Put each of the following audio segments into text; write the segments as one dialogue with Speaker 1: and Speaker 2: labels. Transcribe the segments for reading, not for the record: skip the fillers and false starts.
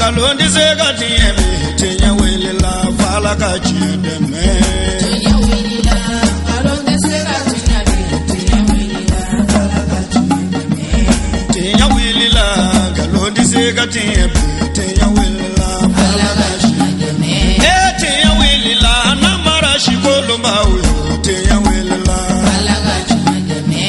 Speaker 1: Nkalon tɛ se ka tiɲɛ bi, tiɲɛ wulila f'Ala ka tiɲɛ dɛmɛ.
Speaker 2: Tiɲɛ wulila, nkalon tɛ se ka tiɲɛ bi, tiɲɛ wulila, Ala ka tiɲɛ dɛmɛ.
Speaker 1: Tiɲɛ wulila, nkalon tɛ se ka tiɲɛ bi, tiɲɛ wulila f'Ala
Speaker 2: Ala
Speaker 1: ka
Speaker 2: ka
Speaker 1: tiɲɛ
Speaker 2: tiɲɛ dɛmɛ.
Speaker 1: E tiɲɛ wulila, namara sikolonbaw yo, tiɲɛ wulila.
Speaker 2: Ala ka tiɲɛ dɛmɛ.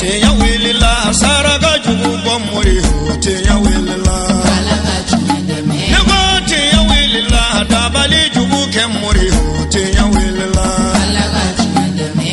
Speaker 1: Tiɲɛ wulila, saraka jugu bɔ mori yo, tiɲɛ wulila.
Speaker 2: Ala ka tiɲɛ dɛmɛ.
Speaker 1: Ne ko tiɲɛ wulila, dabali jugu kɛ mori yo, tiɲɛ wulila.
Speaker 2: Ala ka tiɲɛ dɛmɛ.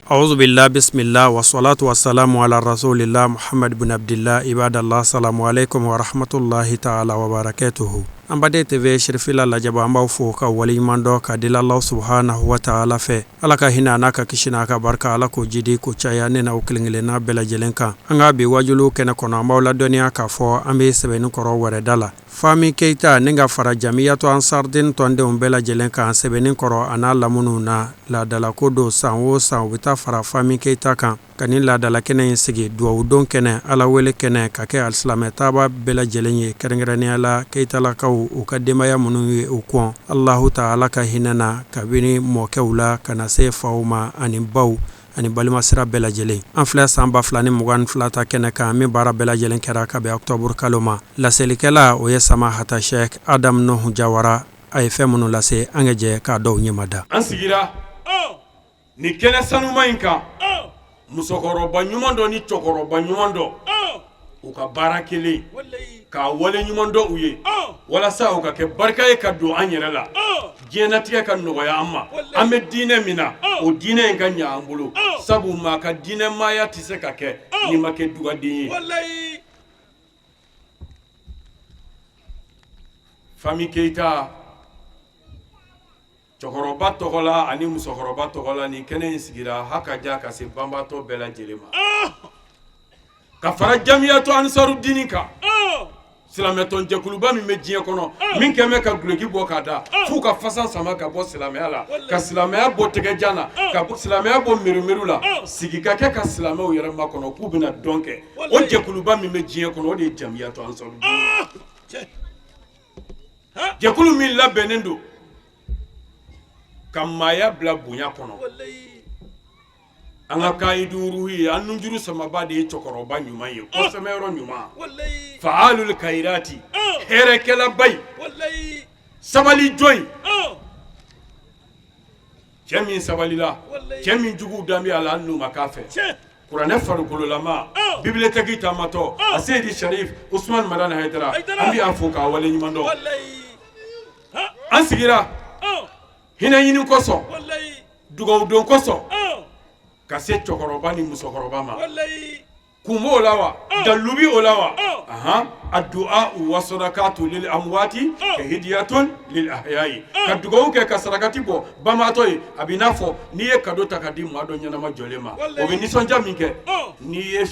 Speaker 3: أعوذ بالله بسم الله والصلاة والسلام على رسول الله محمد بن عبد الله عباد الله السلام عليكم ورحمة الله تعالى وبركاته An baden TV Sherifila lajɛba an b'aw fo ka waleɲuman dɔn ka deli Alahu subahanahu wa taala fɛ Ala ka hinɛ a n'a ka kisi n'a ka barika Ala k'o jidi k'o caya ne n'aw kelen kelenna bɛɛ lajɛlen kan an ka bi wajulu kɛnɛ kɔnɔ an b'aw ladɔnniya k'a fɔ an bɛ Sɛbɛnnikɔrɔ wɛrɛda la Fami Keyita ni ka fara Jamiyatu Ansardini tɔndenw bɛɛ lajɛlen kan Sɛbɛnnikɔrɔ a n'a laminiw na laadalako don san o san u bɛ taa fara Fami Keyita kan ka nin laadala kɛnɛ in sigi dugawudon kɛnɛ Ala wele kɛnɛ ka kɛ alisilamɛ taaba bɛɛ lajɛlen ye kɛrɛnkɛrɛnnenya la Keyitalakaw u ka denbaya minnu ye u kɔn Alahu taala ka hinɛ na kabini mɔkɛw la ka na se faw ma ani baw ani balimasira bɛɛ lajɛlen an filɛ san 2022 ta kɛnɛ kan min baara bɛɛ lajɛlen kɛra ka bɛn octobre kalo ma laselikɛla o ye Samahata Sheikh Adam Nuhu Jawara a ye fɛn minnu lase an ka jɛ k'a dɔw ɲɛmada
Speaker 4: an sigira nin kɛnɛ sanuma in kan musokɔrɔba ɲuman dɔ ni cɛkɔrɔba ɲuman dɔ u ka baara kelen k'a wale ɲuman dɔn u ye walasa u ka kɛ barika ye ka don an yɛrɛ la diɲɛnatigɛ ka nɔgɔya an ma an bɛ diinɛ min na o diinɛ in ka ɲɛ an bolo sabu maa ka diinɛmaaya tɛ se ka kɛ n'i ma kɛ dugaden ye Fami Keyita cɛkɔrɔba tɔgɔ la ani musokɔrɔba tɔgɔ la nin kɛnɛ in sigira haka ja ka se banbaatɔ bɛɛ lajɛlen ma ka fara Jamiyatu Ansarudini kan silamɛtɔnjɛkuluba min bɛ diɲɛ kɔnɔ min kɛn bɛ ka duloki bɔ k'a da f'u ka fasan sama ka bɔ silamɛya la ka silamɛya bɔ tɛgɛjan na ka silamɛya bɔ mirimiri la sigi ka kɛ ka silamɛw yɛrɛ makɔnɔ k'u bɛna dɔn kɛ o jɛkuluba min bɛ diɲɛ kɔnɔ o de ye Jamiyatu Ansarudini jɛkulu min labɛnnen don ka maaya bila bonya kɔnɔ an ka kayidu ruhi an nunjuru samaba de ye cɛkɔrɔba ɲuman ye kɔsɛmɛyɔrɔ ɲuman faalul kayirati hɛrɛkɛlaba in sabali jɔn in cɛ min sabalila cɛ min juguw danbe a la hali n'u ma k'a fɛ kuranɛ farikololama bibliothèque taamatɔ a seyidi sharif usman madani hayidara an bɛ a fo k'a wale ɲuman dɔn an sigira hinɛ ɲini kosɔn dugawudon kosɔn ka se cɛkɔrɔba ni musokɔrɔba ma kun b'o la wa dalilu bɛ o la wa ahan addu'a wa sadakatu lil amwati ka hidiyatun lil ahya'i ka dugawu kɛ ka sarakati bɔ banbaatɔ ye a b'i n'a fɔ n'i ye kado ta ka di maa dɔ ɲɛnama jɔlen ma o bɛ nisɔndiya min kɛ n'i ye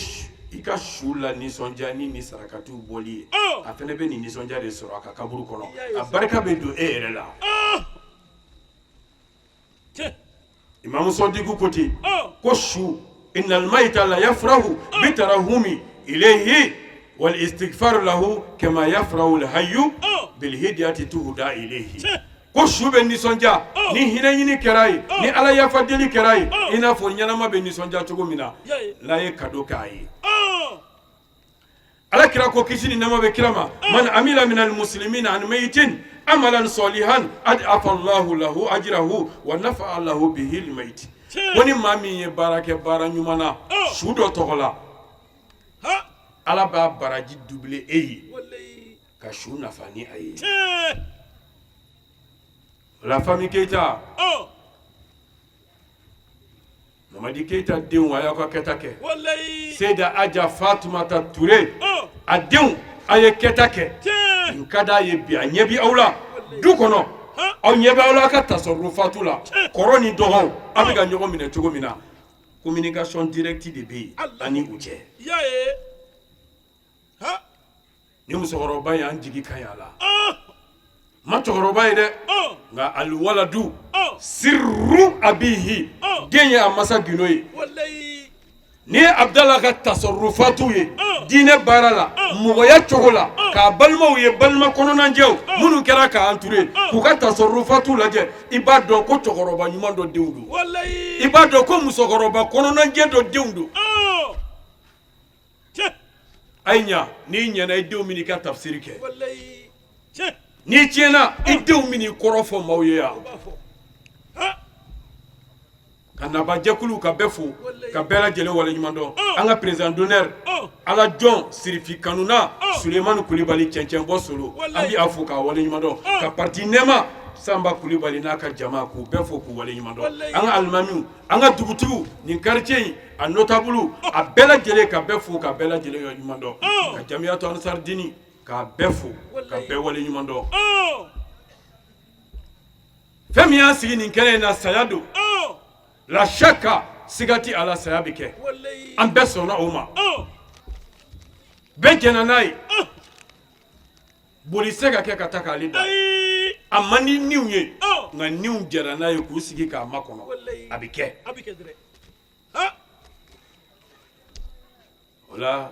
Speaker 4: i ka su la nisɔndiya ni ni sarakatiw bɔli ye a fana bɛ nin nisɔndiya de sɔrɔ a ka kaburu kɔnɔ a barika bɛ don e yɛrɛ la imamu sɔdiku ko ten ko su innal mayita la yafrahu bi tarahumi ilayhi wal istighfar lahu kama yafrahu al hayyu bil hidiyati tuhuda ilayhi ko su bɛ nisɔndiya ni hinɛ ɲini kɛra ye ni ala yafa deli kɛra ye i n'a fɔ ɲɛnama bɛ nisɔndiya cogo min na n'a ye kado k'a ye ala kira ko kisi ni nɛɛma bɛ kira ma man amila minal muslimina an mayitin amalan salihan ad'afa Allahu lahu ajrahu wa nafa'a lahu bihi al-mayit ko ni maa min ye baara kɛ baara ɲuman na su dɔ tɔgɔ la ala b'a baraji doubler e ye ka su nafa ni a ye la famille Keyita Mamadi Keyita denw a y'aw ka kɛta kɛ Seyida Aja Fatumata Ture a denw a ye kɛta kɛ n ka d'a ye bi a ɲɛ bɛ aw la du kɔnɔ aw ɲɛ bɛ aw la aw ka tasarufatu la kɔrɔ ni dɔgɔw aw bɛ ka ɲɔgɔn minɛ cogo min na communication directe de bɛ yen an ni u cɛ ni musokɔrɔba y'an jigi ka a la ma cɛkɔrɔba ye dɛ nka alwaladu sirru abihi den ye a masa gindo ye n'i ye abudala ka tasarufatu ye diinɛ baara la mɔgɔya cogo la K'a balimaw ye, balima kɔnɔnajɛw minnu kɛra k'a entouré, k'u ka tasarufatu lajɛ, i b'a dɔn ko cɛkɔrɔba ɲuman dɔ denw don, i b'a dɔn ko musokɔrɔba kɔnɔnajɛ dɔ denw don. A ye ɲa. N'i ɲɛna, i denw bɛn'i ka tafsiri kɛ. N'i tiɲɛna, i denw bɛn'i kɔrɔ fɔ maaw ye yan. Ka nabajɛkulu ka bɛɛ fo, ka bɛɛ lajɛlen waleɲuman dɔn. An ka président d'honneur, ala jɔn sirifi kanuna, Sulemani Kulibali, cɛncɛn bɔ solo, an bɛ a fo k'a waleɲuman dɔn. Ka parti nɛma, Sanba Kulibali n'a ka jama, k'u bɛɛ fo k'u waleɲuman dɔn. An ka alimamiw, an ka dugutigiw, nin quartier in a notable, a bɛɛ lajɛlen, ka bɛɛ fo ka bɛɛ lajɛlen waleɲuman dɔn. Ka jamiyatu ansaridini, k'a bɛɛ fo ka bɛɛ waleɲuman dɔn. Fɛn min y'a sigi nin kɛnɛ in na, saya don. La shaka, siga ti a la, saya bɛ kɛ. An bɛɛ sɔnna o ma, bɛɛ jɛnna n'a ye. Boli se ka kɛ ka taa k'ale da, a man di niw ye, nka niw jɛra n'a ye k'u sigi k'a makɔnɔ, a bɛ kɛ. O la,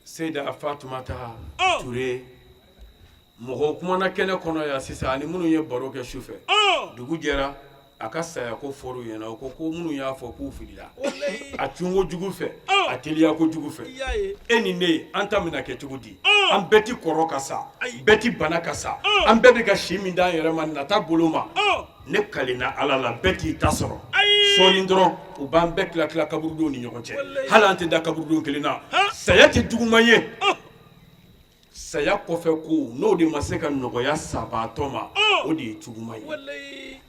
Speaker 4: Seyida Fatumata Ture, mɔgɔw kumana kɛnɛ kɔnɔ yan sisan, ani minnu ye baro kɛ su fɛ, dugu jɛra, a ka saya ko fɔr'u ɲɛna, o ko ko minnu y'a fɔ k'u filila a cunko jugu fɛ, a teliya ko jugu fɛ. E ni ne, an ta bɛna kɛ cogo di? An bɛɛ ti kɔrɔ ka sa, bɛɛ ti bana ka sa. An bɛɛ bɛ ka si min d'an yɛrɛ ma nata bolo ma. Ne kalenna Ala la, bɛɛ t'i ta sɔrɔ. Sɔɔni dɔrɔn, u b'an bɛɛ tila tila kaburudenw ni ɲɔgɔn cɛ, hali an tɛ da kaburudon kelen na. Saya tɛ juguman ye. Saya kɔfɛ ko, n'o de ma se ka nɔgɔya sabaatɔ ma, o de ye juguman ye.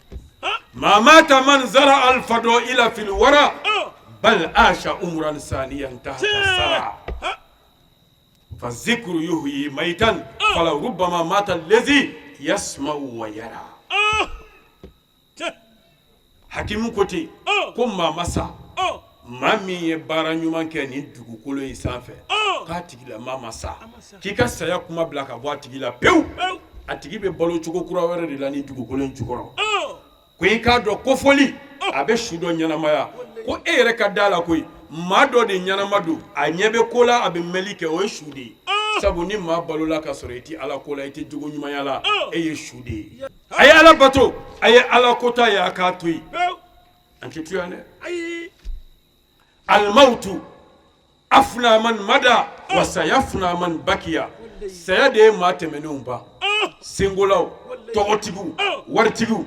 Speaker 4: Ma mata man zara al fadaila fil wara bal asha umran saniyan tahta sara fa zikru yuhyi maitan fala rubbama mata allazi yasma'u wa yara. Hakimu ko ten ko maa ma sa, maa min ye baara ɲuman kɛ nin dugukolo in sanfɛ, k'a tigila maa ma sa, k'i ka saya kuma bila ka bɔ a tigi la pewu. A tigi bɛ balo cogo kura wɛrɛ de la ni dugukolo in jukɔrɔ. Ko i k'a dɔn ko fɔli a bɛ su dɔ ɲɛnamaya, ko e yɛrɛ ka da la koyi, maa dɔ de ɲɛnama don, a ɲɛ bɛ ko la, a bɛ mɛnli kɛ, o ye su de ye. Sabu ni maa balola ka sɔrɔ i tɛ Ala ko la, i tɛ jogo ɲumanya la, e ye su de ye. A ye Ala bato, a ye Ala kota ye, a k'a to yen, an tɛ to yan dɛ. Alimawutu afna man mada wa sayafna man bakiya. Saya de ye maa tɛmɛnenw ban, senkolaw, tɔgɔtigiw, waritigiw,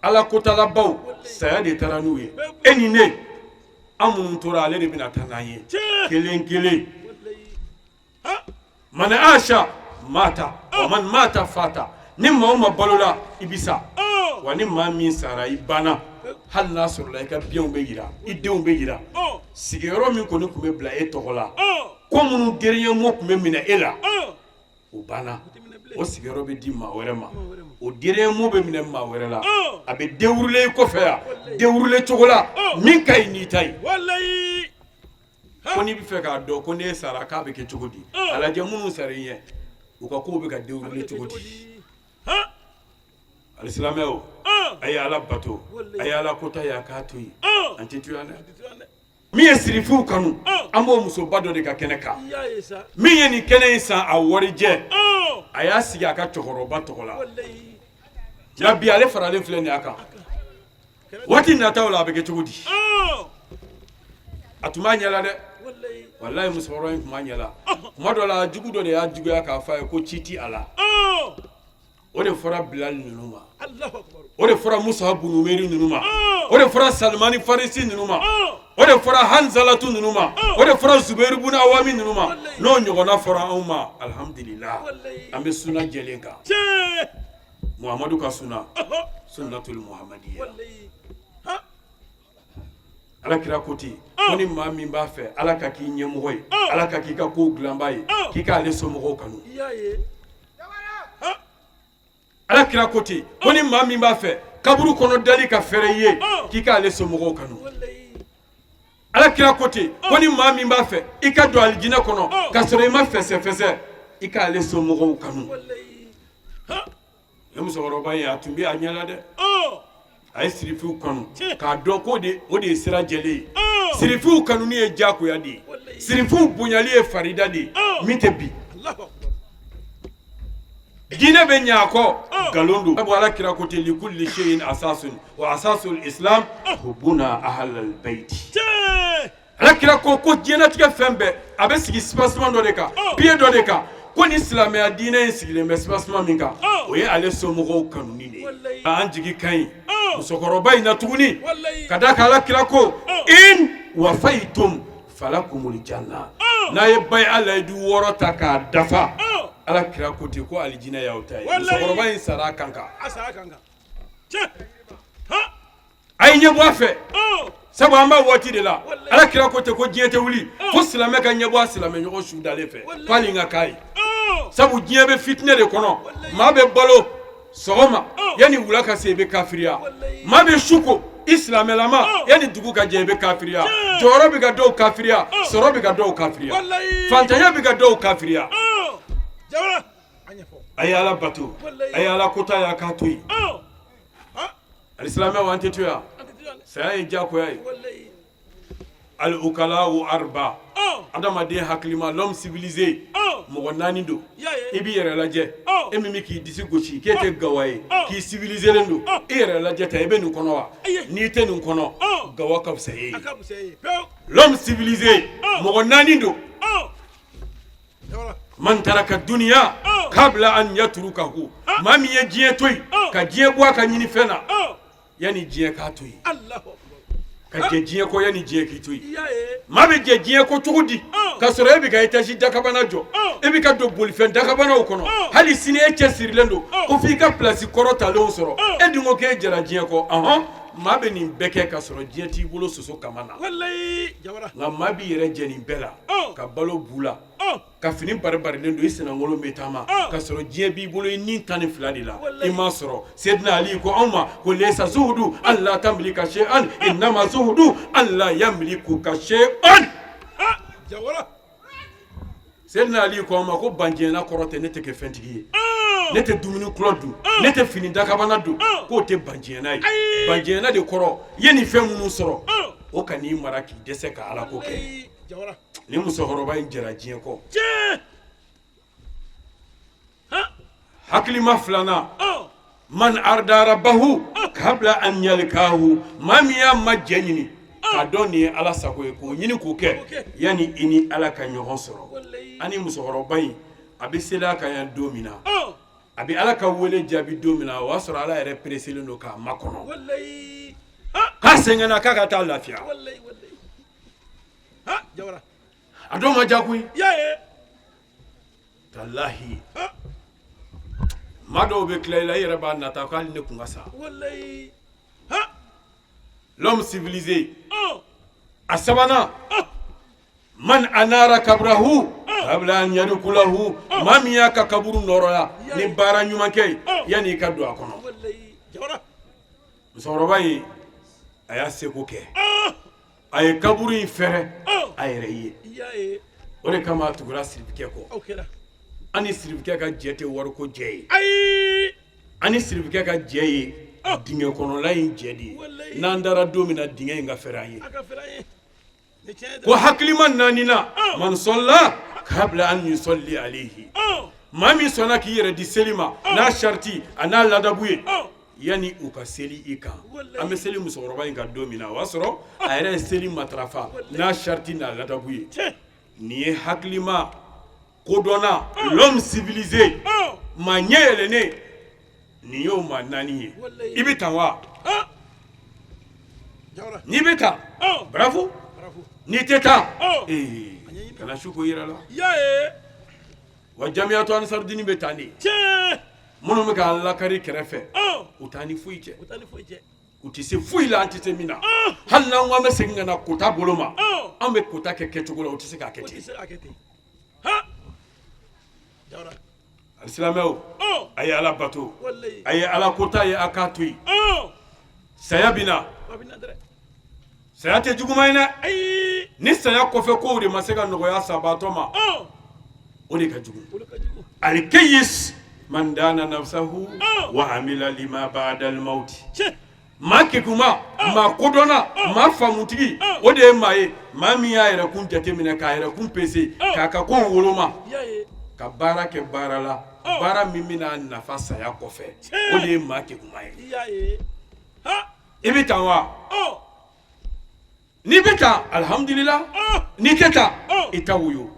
Speaker 4: Ala kotalabaw, saya de taara n'u ye. E ni ne, an minnu tora, ale de bɛna taa n'an ye kelen kelen. Man asha mata wa man mata fata. Ni maa o maa balola, i bɛ sa, wa ni maa min sara, i banna. Hali n'a sɔrɔla i ka biens bɛ jira, i denw bɛ jira, sigiyɔrɔ min kɔni tun bɛ bila e tɔgɔ la, ko minnu dernier mot tun bɛ minɛ e la, o banna. O sigiyɔrɔ bɛ di maa wɛrɛ ma, o dernier mot bɛ minɛ maa wɛrɛ la. A bɛ dérouler i kɔfɛ yan, dérouler cogo la min ka ɲi n'i ta ye. Ko n'i bɛ fɛ k'a dɔn ko n'e sara k'a bɛ kɛ cogo di, a lajɛ minnu sara i ɲɛ, u ka kow bɛ ka dérouler cogo di. Alisilamɛw, a ye Ala bato, a ye Ala kota ye, a k'a to yen, an tɛ to yan dɛ. Min ye sirifuw kanu, an b'o musoba dɔ de ka kɛnɛ kan. Min ye nin kɛnɛ in san, a warijɛ, a y'a sigi a ka cɛkɔrɔba tɔgɔ la. Nka bi, ale faralen filɛ nin y'a kan. Waati nataw la, a bɛ kɛ cogo di? A tun b'a ɲɛ la dɛ, walayi, musokɔrɔba in tun b'a ɲɛ la. Kuma dɔ la, jugu dɔ de y'a juguya k'a fɔ a ye ko ci ti a la. O de fɔra Bilal ninnu ma, o de fɔra Musa Bunumeri ninnu ma, o de fɔra Salimani Farisi ninnu ma, o de fɔra Hanzalatu ninnu ma, o de fɔra Zubairu bun Awami ninnu ma. N'o ɲɔgɔnna fɔra anw ma, alihamudulila, an bɛ suna jɛlen kan, Muhamadu ka suna, sunnatul muhamadiya. Ala kira ko ten ko ni maa min b'a fɛ Ala ka k'i ɲɛmɔgɔ ye, Ala ka k'i ka kow dilanbaa ye, k'i k'ale somɔgɔw kanu. Ala kira ko ten ko ni maa min b'a fɛ kaburu kɔnɔ dali ka fɛrɛ i ye, k'i k'ale somɔgɔw kanu. Ala kira ko ten ko ni maa min b'a fɛ i ka don alijinɛ kɔnɔ ka sɔrɔ i ma fɛsɛfɛsɛ, i k'ale somɔgɔw kanu. Nin musokɔrɔba in, a tun bɛ a ɲɛ la dɛ. A ye sirifiw kanu k'a dɔn ko o de ye sira jɛlen ye. Sirifiw kanuni ye diyagoya de ye, sirifiw bonyali ye farida de ye min tɛ bi. Diinɛ bɛ ɲɛ a kɔ nkalon don sabu Ala kira ko ten likulli shay'in asasun wa asasul islam hubbuna ahlal bayti Ala kira ko ko diɲɛlatigɛ fɛn bɛɛ a bɛ sigi soubassement dɔ de kan pied dɔ de kan ko ni silamɛya diinɛ in sigilen bɛ soubassement min kan o ye ale somɔgɔw kanuni de ye an jigi ka ɲi musokɔrɔba in na tuguni ka d'a kan Ala kira ko in wafaytum falakumul janna n'a ye baya layidu 6 ta k'a dafa Ala kira ko ten ko alijinɛ y'aw ta ye musokɔrɔba in sara a kan kan a ye ɲɛbɔ a fɛ sabu an b'a waati de la Ala kira ko ten ko diɲɛ tɛ wuli fo silamɛ ka ɲɛbɔ a silamɛ ɲɔgɔn su dalen fɛ k'ale ka k'a ye sabu diɲɛ bɛ fitinɛ de kɔnɔ maa bɛ balo sɔgɔma yanni wula ka se i bɛ kafiriya maa bɛ su ko i silamɛlama yanni dugu ka jɛ i bɛ kafiriya jɔyɔrɔ bɛ ka dɔw kafiriya sɔrɔ bɛ ka dɔw kafiriya fantanya bɛ ka dɔw kafiriya a ye Ala bato a ye Ala kota y'a k'a to yen alisilamɛw an tɛ to yan saya ye diyagoya ye al ukala'u arba adamaden hakilima l'homme civilisé mɔgɔ naani don i b'i yɛrɛ lajɛ e min bɛ k'i disi gosi k'e tɛ gawa ye k'i civilisé don i yɛrɛ lajɛ ta i bɛ nin kɔnɔ wa n'i tɛ nin kɔnɔ gawa ka fisa e ye l'homme civilisé mɔgɔ naani don man taraka dunya kabla an yatrukahu maa min ye diɲɛ to yen ka diɲɛ bɔ a ka ɲini fɛn na yanni diɲɛ k'a to yen ka jɛ diɲɛ kɔ yanni diɲɛ k'i to yen maa bɛ jɛ diɲɛ kɔ cogo di ka sɔrɔ e bɛ ka étage dakabana jɔ e bɛ ka don bolifɛn dakabanaw kɔnɔ hali sini e cɛ sirilen don ko f'i ka place kɔrɔ talenw sɔrɔ e dun ko k'e jɛra diɲɛ kɔ ɔhɔn maa bɛ nin bɛɛ kɛ ka sɔrɔ diɲɛ t'i bolo soso kama na nka maa b'i yɛrɛ jɛ nin bɛɛ la ka balo bu la ka fini baribarilen don i senankolon bɛ taama ka sɔrɔ diɲɛ b'i bolo i ni 12 de la i m'a sɔrɔ Seydina Ali ko anw ma ko laysa zuhudu an la tamlika shay'an innama zuhudu an la yamlikuka shay'un Seydina Ali ko anw ma ko ban diɲɛ kɔrɔ tɛ ne tɛ kɛ fɛntigi ye ne tɛ dumuni kulɔ dun ne tɛ fini dakabana don k'o tɛ ban diɲɛ ye ban diɲɛ de kɔrɔ i ye nin fɛn minnu sɔrɔ o kan'i mara k'i dɛsɛ ka Ala ko kɛ ni musokɔrɔba in jɛra diɲɛ kɔ hakilima filanan man arda rabbahu kabla an yalkahu maa min y'a ma jɛ ɲini k'a dɔn nin ye ala sago ye k'o ɲini k'o kɛ yanni i ni ala ka ɲɔgɔn sɔrɔ ani musokɔrɔba in a bɛ seli a kan yan don min na a bɛ ala ka wele jaabi don min na o y'a sɔrɔ ala yɛrɛ pereselen don k'a makɔnɔ k'a sɛgɛnna k'a ka taa lafiya a dɔw ma diya koyi walahi maa dɔw bɛ tila i la i yɛrɛ b'a nata ko hali ne kun ka sa l'homme civilisé a sabanan man anara kabrahu kabla an yadkulahu maa min y'a ka kaburu nɔrɔya ni baara ɲumankɛ ye yanni i ka don a kɔnɔ musokɔrɔba in a y'a seko kɛ a ye kaburu in fɛrɛ a yɛrɛ ye o de kama a tugura sirifikɛ kɔ an ni sirifikɛ ka jɛ tɛ wariko jɛ ye ayi an ni sirifikɛ ka jɛ ye dingɛ kɔnɔla in jɛ de ye n'an dara don min na dingɛ in ka fɛrɛ an ye ko hakilima naaninan man sɔlla kabla an yusalli alayhi maa min sɔnna k'i yɛrɛ di seli ma n'a sariti a n'a ladabu ye yanni u ka seli i kan an bɛ seli musokɔrɔba in kan don min na o y'a sɔrɔ a yɛrɛ ye seli matarafa n'a sariti n'a ladabu ye nin ye hakilima kodɔnna l'homme civilisé maa ɲɛ yɛlɛnnen nin y'o maa naani ye i bɛ tan wa n'i bɛ tan bravo n'i tɛ tan ee kana su ko i yɛrɛ la wa jamiyatu ansarudini bɛ tan de minnu bɛ k'an lakari kɛrɛfɛ u t'an ni foyi cɛ u tɛ se foyi la an tɛ se min na hali n'an ko an bɛ segin ka na kota bolo ma an bɛ kota kɛ kɛcogo la u tɛ se k'a kɛ ten alisilamɛw a ye ala bato a ye ala kota ye a k'a to yen saya bɛ na saya tɛ juguman ye dɛ ni saya kɔfɛ kow de ma se ka nɔgɔya sabaatɔ ma o de ka jugu alikeyis man dana nafsahu wa amila lima ba'da al-mauti maa kekuma maa kodɔnna maa faamutigi o de ye maa ye maa min y'a yɛrɛkun jateminɛ k'a yɛrɛkun pese k'a ka kow woloma ka baara kɛ baara la baara min bɛna nafa saya kɔfɛ, o de ye maa kekuma ye. I bɛ tan wa? N'i bɛ tan, alihamudulila. N'i tɛ tan, i ta wuyo.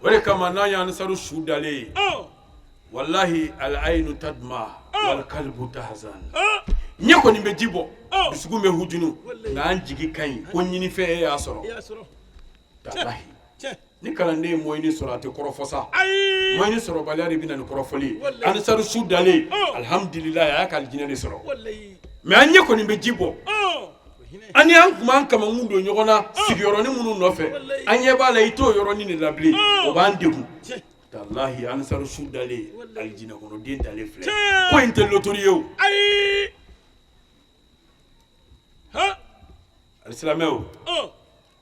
Speaker 4: O de kama n'an y'ansaru su dalen ye, walahi, al-aynu tadma wal kalbu tahzan. Ɲɛ kɔni bɛ ji bɔ, dusukun bɛ hujunu, nka an jigi ka ɲi ko ɲinifɛn e y'a sɔrɔ. Walahi, ni kalanden ye moyenne sɔrɔ, a tɛ kɔrɔfɔ sa. Moyenne sɔrɔbaliya de bɛ na ni kɔrɔfɔli ye. Ansaru su dalen, alihamudulila, a y'a ka alijinɛ de sɔrɔ. Mais an ɲɛ kɔni bɛ ji bɔ. An ni an tun b'an kamankun don ɲɔgɔn na sigiyɔrɔnin minnu nɔfɛ, an ɲɛ b'a la i t'o yɔrɔnin de la bilen, o b'an degun. Walahi, ansaru su dalen, alijinɛ kɔnɔ den dalen filɛ. Ko in tɛ lotori ye o. Alisilamɛw,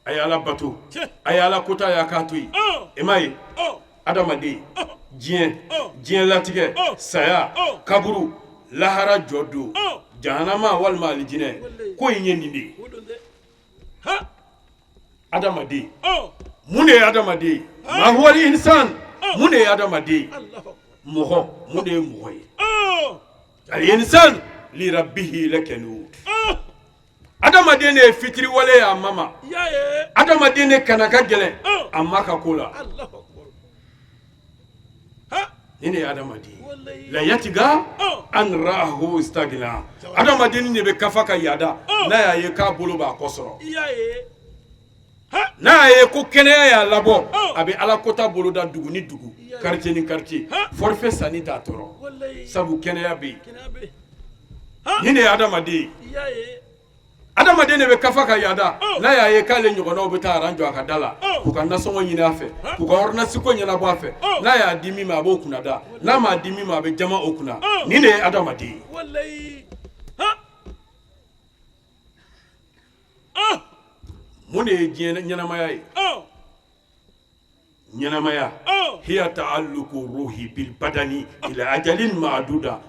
Speaker 4: a ye Ala bato, a ye Ala kota, y'a k'a to yen. I m'a ye, adamaden, diɲɛ, diɲɛ latigɛ, saya, kaburu, lahara jɔ don, jahanama walima alijinɛ, ko in ye nin de ye. Adamaden, mun de ye adamaden ye? Ma huwal insan? Mun de ye adamaden ye? Mɔgɔ, mun de ye mɔgɔ ye? Al insan li rabbihi lakanud. Adamaden de ye fitiriwale ye a ma ma. Adamaden de kana ka gɛlɛn a ma ka ko la. Nin de ye adamaden ye. La yatiga an ra'ahu istagna. Adamaden de bɛ kafa ka yaada n'a y'a ye k'a bolo b'a kɔ sɔrɔ, n'a y'a ye ko kɛnɛya y'a labɔ, a bɛ Ala kota boloda dugu ni dugu, quartier ni quartier. Forfait sanni t'a tɔɔrɔ, sabu kɛnɛya bɛ yen. Nin de ye adamaden ye. Adamaden de bɛ kafa ka yaada n'a y'a ye k'ale ɲɔgɔnnaw bɛ taa rang jɔ a ka da la k'u ka nasɔngɔ ɲini a fɛ, k'u ka ordonnance ko ɲɛnabɔ a fɛ. N'a y'a di min ma, a b'o kunna da. N'a m'a di min ma, a bɛ jama o kunna. Nin de ye adamaden ye. Mun de ye diɲɛ ɲɛnamaya ye? Ɲɛnamaya, hiya ta'alluqu ruhi bil badani ila ajalin ma'duda.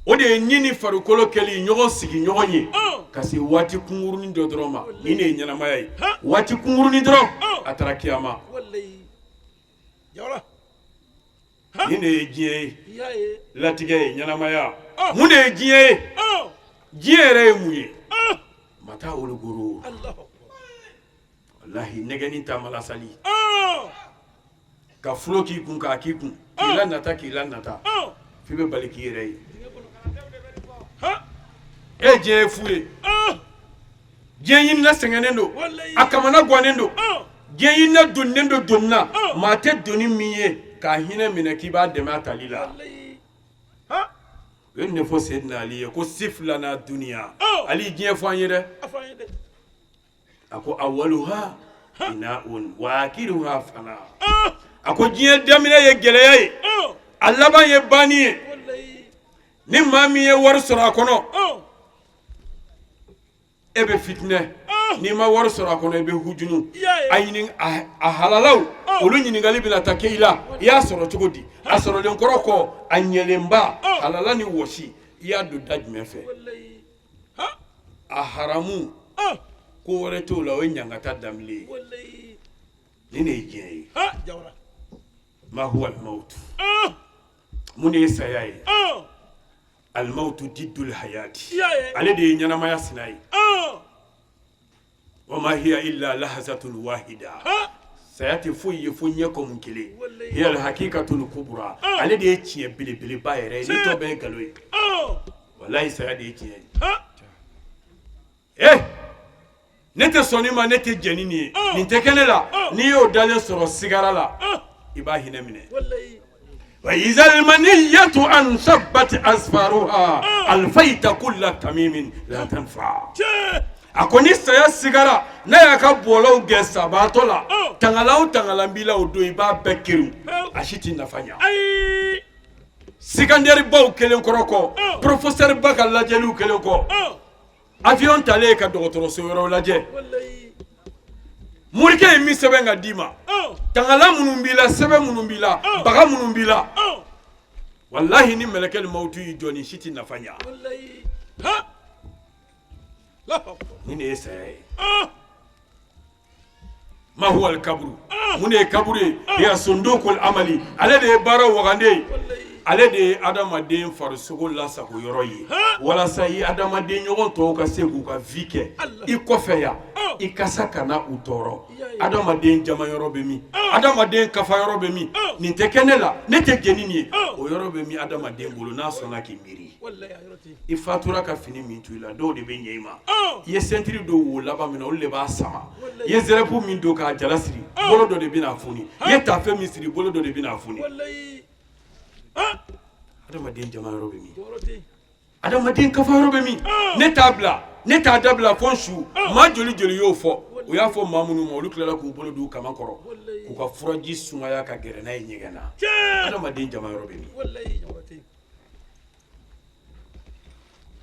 Speaker 4: O de ye ni ni farikolo kɛli ɲɔgɔn sigi ɲɔgɔn ye ka se waati kunkurunin dɔ dɔrɔn ma. Nin de ye ɲɛnamaya ye, waati kunkurunin dɔrɔn, a taara kiyama. Nin de ye diɲɛ ye, latigɛ ye, ɲɛnamaya. Mun de ye diɲɛ ye? Diɲɛ yɛrɛ ye mun ye? Mata'ul gurur. Walahi, nɛgɛni taamala sali ka fulo k'i kun, k'a k'i kun, k'i la nata, k'i la nata, f'i bɛ bali k'i yɛrɛ ye. E, diɲɛ ye fu ye. Diɲɛ ɲinina sɛgɛnnen don, a kamana gannen don. Diɲɛ ɲinina donnen don doni na, maa tɛ doni min ye k'a hinɛ minɛ k'i b'a dɛmɛ a tali la. U ye nin de fɔ Seydina Ali ye ko sif lana duniya. Ali, diɲɛ fɔ an ye dɛ. A ko awaluha ina'un wa akiruha fana. A ko diɲɛ daminɛ ye gɛlɛya ye, a laban ye banni ye. Ni maa min ye wari sɔrɔ a kɔnɔ, e bɛ fitinɛ. N'i ma wari sɔrɔ a kɔnɔ, i bɛ hujunu. A ɲini a halalaw, olu ɲininkali bɛna taa kɛ i la: i y'a sɔrɔ cogo di? A sɔrɔlen kɔrɔ kɔ, a ɲɛlenba, halala ni wɔsi, i y'a don da jumɛn fɛ? A haramu, ko wɛrɛ t'o la, o ye ɲangata danbile ye. Nin de ye diɲɛ ye. Ma huwa al-maut? Mun de ye saya ye? Al-mautu diddul hayati. Ale de ye ɲɛnamaya sina ye. Wa ma hiya illa lahazatun wahida. Saya tɛ foyi ye fo ɲɛ kɔmu kelen. Hiya al-haqiqatul kubra. Ale de ye tiɲɛ belebeleba yɛrɛ ye, ni tɔ bɛɛ ye nkalon ye. Walahi, saya de ye tiɲɛ ye. Eh, ne tɛ sɔn nin ma, ne tɛ jɛn ni nin ye, nin tɛ kɛ ne la. N'i y'o dalen sɔrɔ sigara la, i b'a hinɛ minɛ. Wa izal maniyatu ansabbat asfaruha alfayta kulla tamimin la tanfa. A ko ni saya sigara, n'a y'a ka bɔlɔw gɛn sabaatɔ la, tangala o tangala b'i la o don, i b'a bɛɛ keri, a si t'i nafa ɲa. Scanner baw kelen kɔrɔ kɔ, professeur ba ka lajɛliw kelen kɔ, avion talen ka dɔgɔtɔrɔso wɛrɛw lajɛ, morikɛ ye min sɛbɛn ka d'i ma, tangala minnu b'i la, sɛbɛn minnu b'i la, baga minnu b'i la, walahi, ni mɛlɛkɛli mawutu y'i jɔ, nin si tɛ nafa ɲa. Nin de ye saya ye. Ma huwa al-kaburu? Mun de ye kaburu ye? Hiya sundukul amali, ale de ye baara wagande ye, ale de ye adamaden farisogo lasago yɔrɔ ye, walasa i adamaden ɲɔgɔn tɔw ka se k'u ka vie kɛ i kɔfɛ yan, i kasa kana u tɔɔrɔ. Adamaden jama yɔrɔ bɛ min? Adamaden kafa yɔrɔ bɛ min? Nin tɛ kɛ ne la, ne tɛ jɛn ni nin ye, o yɔrɔ bɛ min adamaden bolo n'a sɔnna k'i miiri? I fatura ka fini min to i la, dɔw de bɛ ɲɛ i ma. I ye sentiri don wo laban min na, olu de b'a sama. I ye zɛrɛpu min don k'a jala siri, bolo dɔ de bɛna foni. I ye taafe min siri, bolo dɔ de bɛna foni. Adamaden jama yɔrɔ bɛ min? Adamaden kafa yɔrɔ bɛ min? Ne t'a bila, ne t'a dabila fo n su. Maa joli joli y'o fɔ? U y'a fɔ maa minnu ma, olu tilala k'u bolo d'u kaman kɔrɔ k'u ka furaji sumaya ka gɛrɛ n'a ye ɲɛgɛn na. Adamaden jama yɔrɔ bɛ min?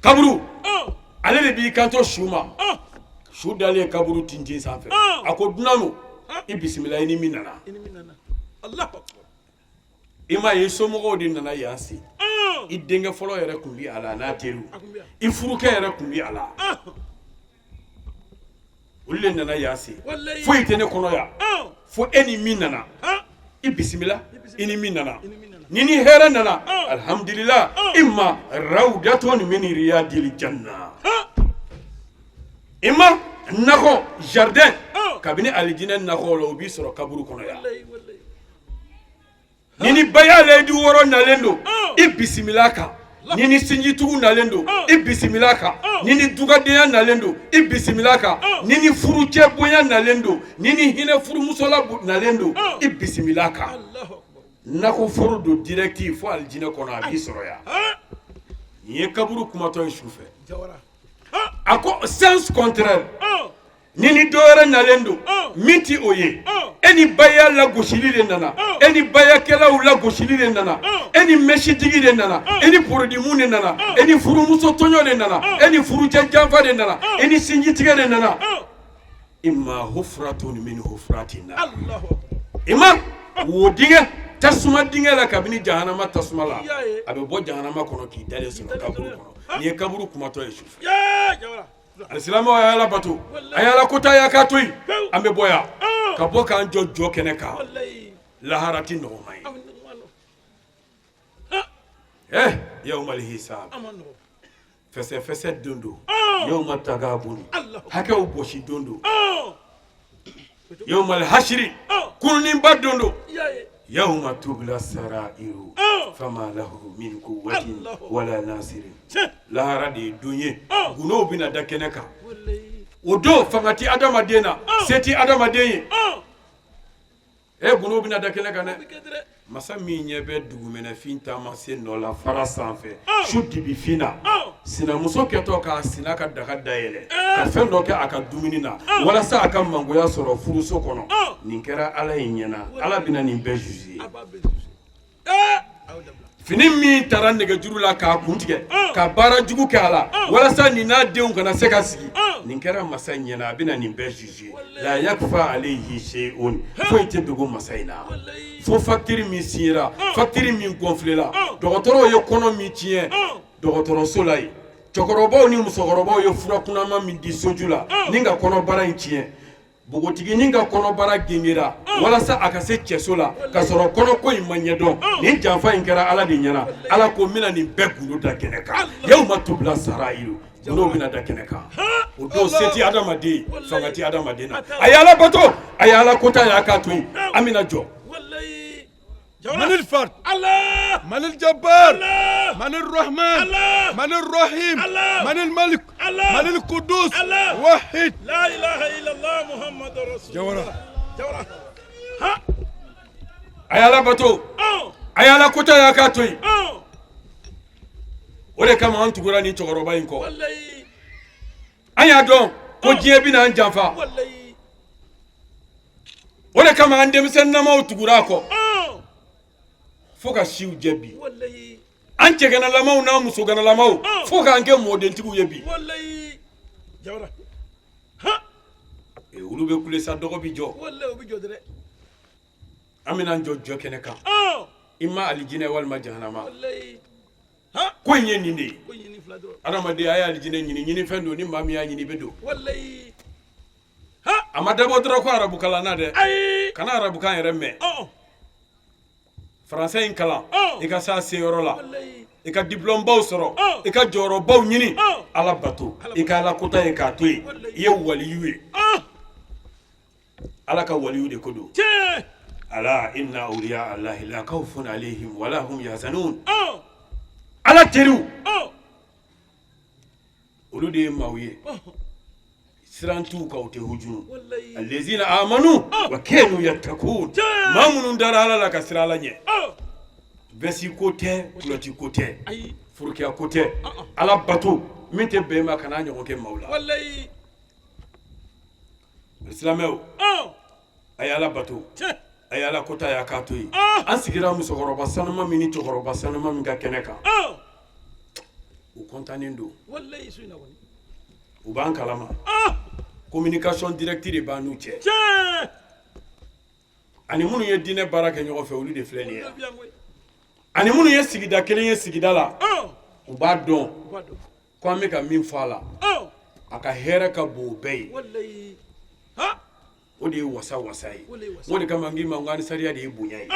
Speaker 4: Kaburu, ale de b'i kanto su ma. Su dalen kaburu tintin sanfɛ, a ko dunan, i bisimila, i ni min nana. I ma ye, i somɔgɔw de nana yan se. I denkɛ fɔlɔ yɛrɛ tun bɛ a la, n'a teri, i furukɛ yɛrɛ tun bɛ a la, olu de nana yan se. Foyi tɛ ne kɔnɔ yan fo e ni min nana. I bisimila, i ni min nana. Ni ni hɛrɛ nana, alihamdulila. Imma rawdatun min riyadil janna, imma nakɔ, jardin kabini alijinɛ nakɔ la, o b'i sɔrɔ kaburu kɔnɔ yan. Ni ni baya layidu wɔɔrɔ nalen don, i bisimila kan. Ni ni sinjitugu nalen don, i bisimila kan. Ni ni dugadenya nalen don, i bisimila kan. Ni ni furucɛ bonya nalen don, ni ni hinɛ furumusola nalen don, i bisimila kan. Nakɔ foro don direct fo alijinɛ kɔnɔ, a b'i sɔrɔ yan. Nin ye kaburu kumatɔ ye su fɛ. A ko sens contraire, ni ni dɔ wɛrɛ nalen don min tɛ o ye, e ni baya lagosili de nana, e ni bayakɛlaw lagosili de nana, e ni mɛsitigi de nana, e ni porodimu de nana, e ni furumuso tɔɲɔ de nana, e ni furucɛ janfa de nana, e ni sinjitigɛ de nana. Imma hufratun min hufrati nar, imma wo dingɛ, tasuma dingɛ la kabini jahanama tasuma la, a bɛ bɔ jahanama kɔnɔ k'i dalen sɔrɔ kaburu kɔnɔ. Nin ye kaburu kumatɔ ye su fɛ. Alisilamɛw, a ye Ala bato, a ye Ala kota y'a k'a to yen. An bɛ bɔ yan ka bɔ k'an jɔ jɔ kɛnɛ kan, lahara ti nɔgɔma ye. Ɛ yawmal hisab, fɛsɛfɛsɛ don don, yawma tagabun, hakɛw gosi don don, yawmal hasiri, kununniba don don, yawma tubla sarairu fama lahu min quwwatin wala nasirin. Lahara de ye don ye, gundow bɛna da kɛnɛ kan. O don fanga tɛ adamaden na, se tɛ adamaden ye. E gundow bɛna da kɛnɛ kan dɛ. Masa min ɲɛ bɛ dugumɛnɛfin taama sen nɔ la fara sanfɛ su dibifin na, sinamuso kɛtɔ k'a sina ka daga dayɛlɛ ka fɛn dɔ kɛ a ka dumuni na walasa a ka mangoya sɔrɔ furuso kɔnɔ, nin kɛra Ala in ɲɛna. Ala bɛna nin bɛɛ juger. Fini min taara nɛgɛjuru la k'a kun tigɛ ka baara jugu kɛ a la walasa nin n'a denw kana se ka sigi, nin kɛra masa in ɲɛna. A bɛna nin bɛɛ juger. La yakfa alayhi shay'un, foyi tɛ dogo masa in na. Fo facture min signera, facture min gonflera, dɔgɔtɔrɔw ye kɔnɔ min tiɲɛ dɔgɔtɔrɔso la yen, cɛkɔrɔbaw ni musokɔrɔbaw ye furakunama min di soju la ni ka kɔnɔbara in tiɲɛ, npogotiginin ka kɔnɔbara gengera walasa a ka se cɛso la ka sɔrɔ kɔnɔko in ma ɲɛdɔn, nin janfa in kɛra Ala de ɲɛna. Ala ko n bɛna nin bɛɛ gundo da kɛnɛ kan. Yawma tubla sarairu, gundow bɛna da kɛnɛ kan. O don se tɛ adamaden, fanga tɛ adamaden na. A ye Ala bato, a ye Ala kota y'a k'a to yen. An bɛna jɔ.
Speaker 5: من الفرد الله من الجبار الله من الرحمن الله من الرحيم الله من الملك الله من القدوس الله واحد
Speaker 6: لا اله الا الله محمد رسول
Speaker 5: جورا
Speaker 6: جورا ها
Speaker 4: A ye Ala bato, a ye Ala kota y'a k'a to yen. O de kama an tugura nin cɛkɔrɔba in kɔ. An y'a dɔn ko diɲɛ bɛna an janfa. O de kama an denmisɛnninamaw tugura a kɔ fo ka siw jɛ bi. An cɛganalamaw n'an musoganalamaw fo k'an kɛ mɔdentigiw ye bi. Olu bɛ kule sa, dɔgɔ bi jɔ. An bɛna an jɔ jɔ kɛnɛ kan, i ma alijinɛ walima jahanama. Ko in ye nin de ye. Adamaden, a ye alijinɛ ɲini, ɲini fɛn don. Ni maa min y'a ɲini, i bɛ don. A ma dabɔ dɔrɔn ko arabukalanna dɛ, kana arabukan yɛrɛ mɛn, faransɛ in kalan, i ka s'a seyɔrɔ la, i ka diplôme baw sɔrɔ, i ka jɔyɔrɔbaw ɲini, Ala bato, i ka Ala kota ye k'a to yen, i ye waliyu ye. Ala ka waliyu de ko don. Ala inna awliya Allahi la khawfun alayhim wala hum yahzanun. Ala teriw, olu de ye maaw ye, siran t'u kan, u tɛ hujunu. Allazina amanu wa kanu yattaqun, maa minnu dara Ala la ka siran Ala ɲɛ. Veste ko tɛ, culotte ko tɛ, furukiya ko tɛ, Ala bato min tɛ bɛn ma, kana ɲɔgɔn kɛ maaw la. Silamɛw, a ye Ala bato, a ye Ala kota y'a k'a to yen. An sigira musokɔrɔba sanuma min ni cɛkɔrɔba sanuma min ka kɛnɛ kan, u kɔntannen don, u b'an kalama, communication directe de b'an n'u cɛ. Ani minnu ye diinɛ baara kɛ ɲɔgɔn fɛ, olu de filɛ nin ye. Ani minnu ye sigida kelen ye sigida la, u b'a dɔn ko an bɛ ka min fɔ a la, a ka hɛrɛ ka bon o bɛɛ ye. O de ye wasa wasa ye. O de kama n k'i ma n ko anisariya de ye bonya ye,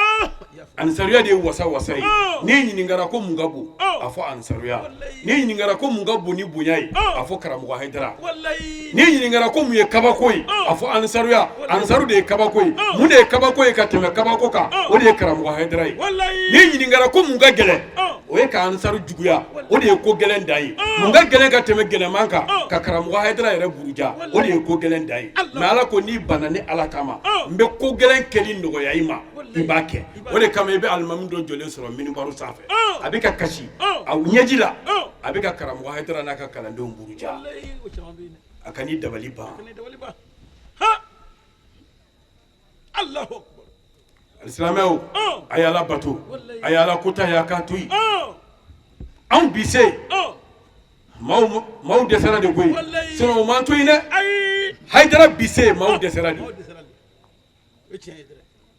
Speaker 4: anisariya de ye wasa wasa ye. N'i ɲininkara ko mun ka bon, a fɔ anisariya. N'i ɲininkara ko mun ka bon ni bonya ye, a fɔ karamɔgɔ Hayidara. N'i ɲininkara ko mun ye kabako ye, a fɔ anisariya. Anisaru de ye kabako ye. Mun de ye kabako ye ka tɛmɛ kabako kan? O de ye karamɔgɔ Hayidara ye. N'i ɲininkara ko mun ka gɛlɛn, o ye ka anisaru juguya, o de ye ko gɛlɛn dan ye. Mun ka gɛlɛn ka tɛmɛ gɛlɛnman kan? Ka karamɔgɔ Hayidara yɛrɛ buruja, o de ye ko gɛlɛn dan ye. Mais Ala ko n'i banna ne Ala kama, n bɛ ko gɛlɛn kɛli nɔgɔya i ma, i b'a kɛ. O de kama i bɛ alimami dɔ jɔlen sɔrɔ minibaru sanfɛ, a bɛ ka kasi a ɲɛji la, a bɛ ka karamɔgɔ Hayidara n'a ka kalandenw buruja. A kan'i dabali ban. Silamɛw, a ye Ala bato, a ye Ala kota y'a k'a to yen. Anw bi se maaw dɛsɛra de koyi, sinon u m'an to yen dɛ. Hayidara bi se, maaw dɛsɛra de.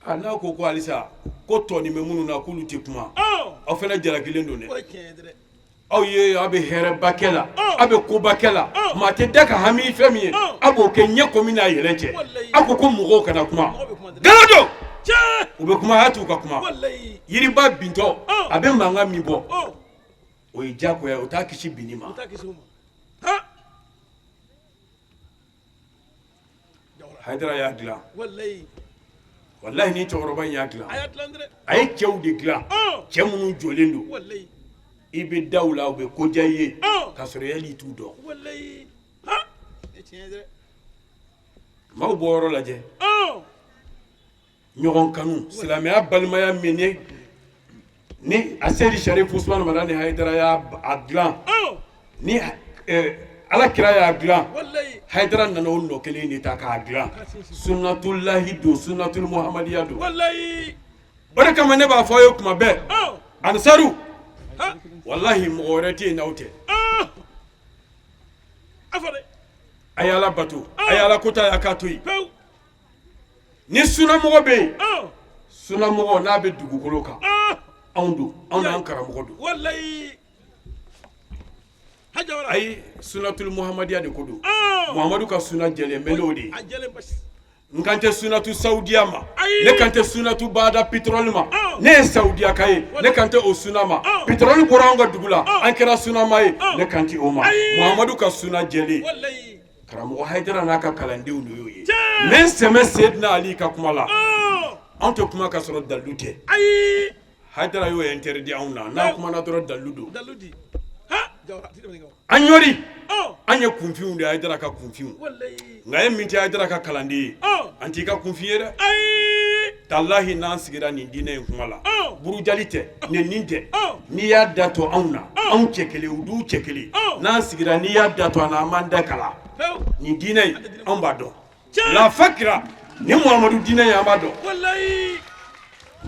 Speaker 4: A n'a ko ko halisa ko tɔnin bɛ minnu na k'olu tɛ kuma, aw fana jalakilen don dɛ. Aw ye, aw bɛ hɛrɛba kɛ la, aw bɛ koba kɛ la, maa tɛ da ka hami fɛn min ye, aw b'o kɛ ɲɛ ko min n'a yɛlɛ cɛ. Aw ko ko mɔgɔw kana kuma, nkalon don. U bɛ kuma, y'a t'u ka kuma. Yiriba bintɔ, a bɛ mankan min bɔ, o ye diyagoya, o t'a kisi binni ma. Hayidara y'a dilan, walahi ni cɛkɔrɔba in y'a dilan. A ye cɛw de dilan, cɛ minnu jɔlen don, i bɛ da u la, u bɛ ko diya i ye k'a sɔrɔ yali i t'u dɔn. Maaw bɔ yɔrɔ lajɛ, ɲɔgɔn kanu, silamɛya balimaya min ni ni a Seyidi Sharif Usman Madani Hayidara y'a dilan, ni Ala kira y'a dilan, Hayidara nana o nɔ kelen de ta k'a dilan. Sunnatulahi don, sunnatul muhamadiya don. O de kama ne b'a fɔ aw ye kuma bɛɛ, anisaru, walahi mɔgɔ wɛrɛ tɛ yen n'aw tɛ. A ye Ala bato, a ye Ala kota y'a k'a to yen. Ni sunamɔgɔ bɛ yen, sunamɔgɔ n'a bɛ dugukolo kan, anw don, anw n'an karamɔgɔ don. Ayi, sunnatul muhamadiya de ko don. Muhamadu ka sunna jɛlen bɛ n'o de ye. N kan tɛ sunnatu saudiya ma, ne kan tɛ sunnatu bada pétrole ma. Ne ye saudiya ka ye, ne kan tɛ o sunna ma. Pétrole bɔra anw ka dugu la, an kɛra sunama ye, ne kan tɛ o ma. Muhamadu ka sunna jɛlen, karamɔgɔ Hayidara n'a ka kalandenw de y'o ye. N bɛ n sɛmɛ Seyidina Ali ka kuma la. Anw tɛ kuma ka sɔrɔ dalilu tɛ. Hayidara y'o interdit anw na, n'an kumana dɔrɔn dalilu don. An ɲɔri, an ye kunfinw de ye, Hayidara ka kunfinw. Nka e min tɛ Hayidara ka kalanden ye, an t'i ka kunfin ye dɛ. Talahi, n'an sigira nin diinɛ in kuma la, burujali tɛ, nɛni tɛ. N'i y'a da to anw na, anw cɛ kelen, u du cɛ kelen, n'an sigira, n'i y'a da to an na, an b'an da kala. Nin diinɛ in, anw b'a dɔn la fakira ni Muhamadu diinɛ ye, an b'a dɔn.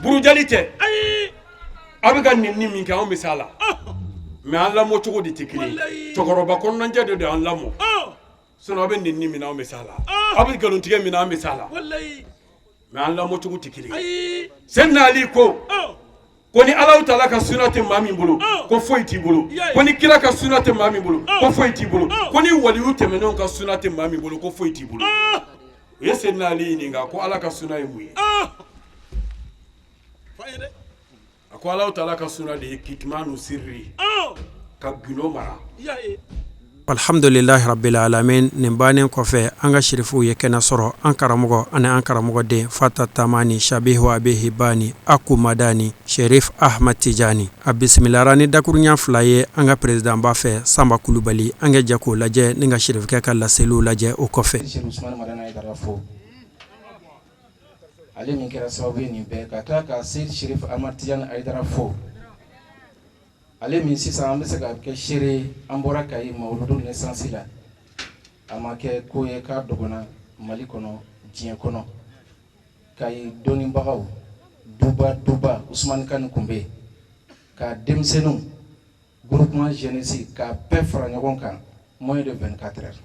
Speaker 4: Burujali tɛ. Aw bɛ ka nɛni min kɛ, anw bɛ s'a la, mais an lamɔ cogo de tɛ kelen. Cɛkɔrɔba kɔnɔnajɛ de don an lamɔ. Sinon aw bɛ nɛni min na, anw bɛ s'a la. Aw bɛ nkalontigɛ min na, an bɛ s'a la, mais an lamɔcogo tɛ kelen ye. Seyidina Ali ko ko ni Alahu taala ka suna tɛ maa min bolo, ko foyi t'i bolo. Ko ni kira ka suna tɛ maa min bolo, ko foyi t'i bolo. Ko ni waliyu tɛmɛnenw ka suna tɛ maa min bolo, ko foyi t'i bolo. U ye Seydina Ali ɲininka ko Ala ka suna ye mun ye? A ko Alahu taala ka suna de ye kitimanu sirri, ka gundo mara.
Speaker 3: Alhamdulilahi rabbil alamin. Nin bannen kɔfɛ, an ka sirifuw ye kɛnɛ sɔrɔ, an karamɔgɔ ani an karamɔgɔden Fata Tamani Shabihu Abihi Bani Aku Madani Sherif Ahmad Tijani. A bisimilara ni dakurunya 2 ye an ka perezidanba fɛ, Sanba Kulubali. An ka jɛ k'o lajɛ ni ka sirifukɛ ka laseliw lajɛ o kɔfɛ.
Speaker 7: Ale min kɛra sababu ye nin bɛɛ ka tila ka Seyidi Sherif Ahmad Tijani Hayidara fo, ale min sisan an bɛ se ka kɛ seere ye, an bɔra Kayi mawuludu naissance la, a ma kɛ ko ye k'a dɔgɔnna Mali kɔnɔ, diɲɛ kɔnɔ. Kayi dɔnnibagaw duba duba, Usumani Kani tun bɛ yen, ka denmisɛnninw groupement jeunesse k'a bɛɛ fara ɲɔgɔn kan moins de 24 heures.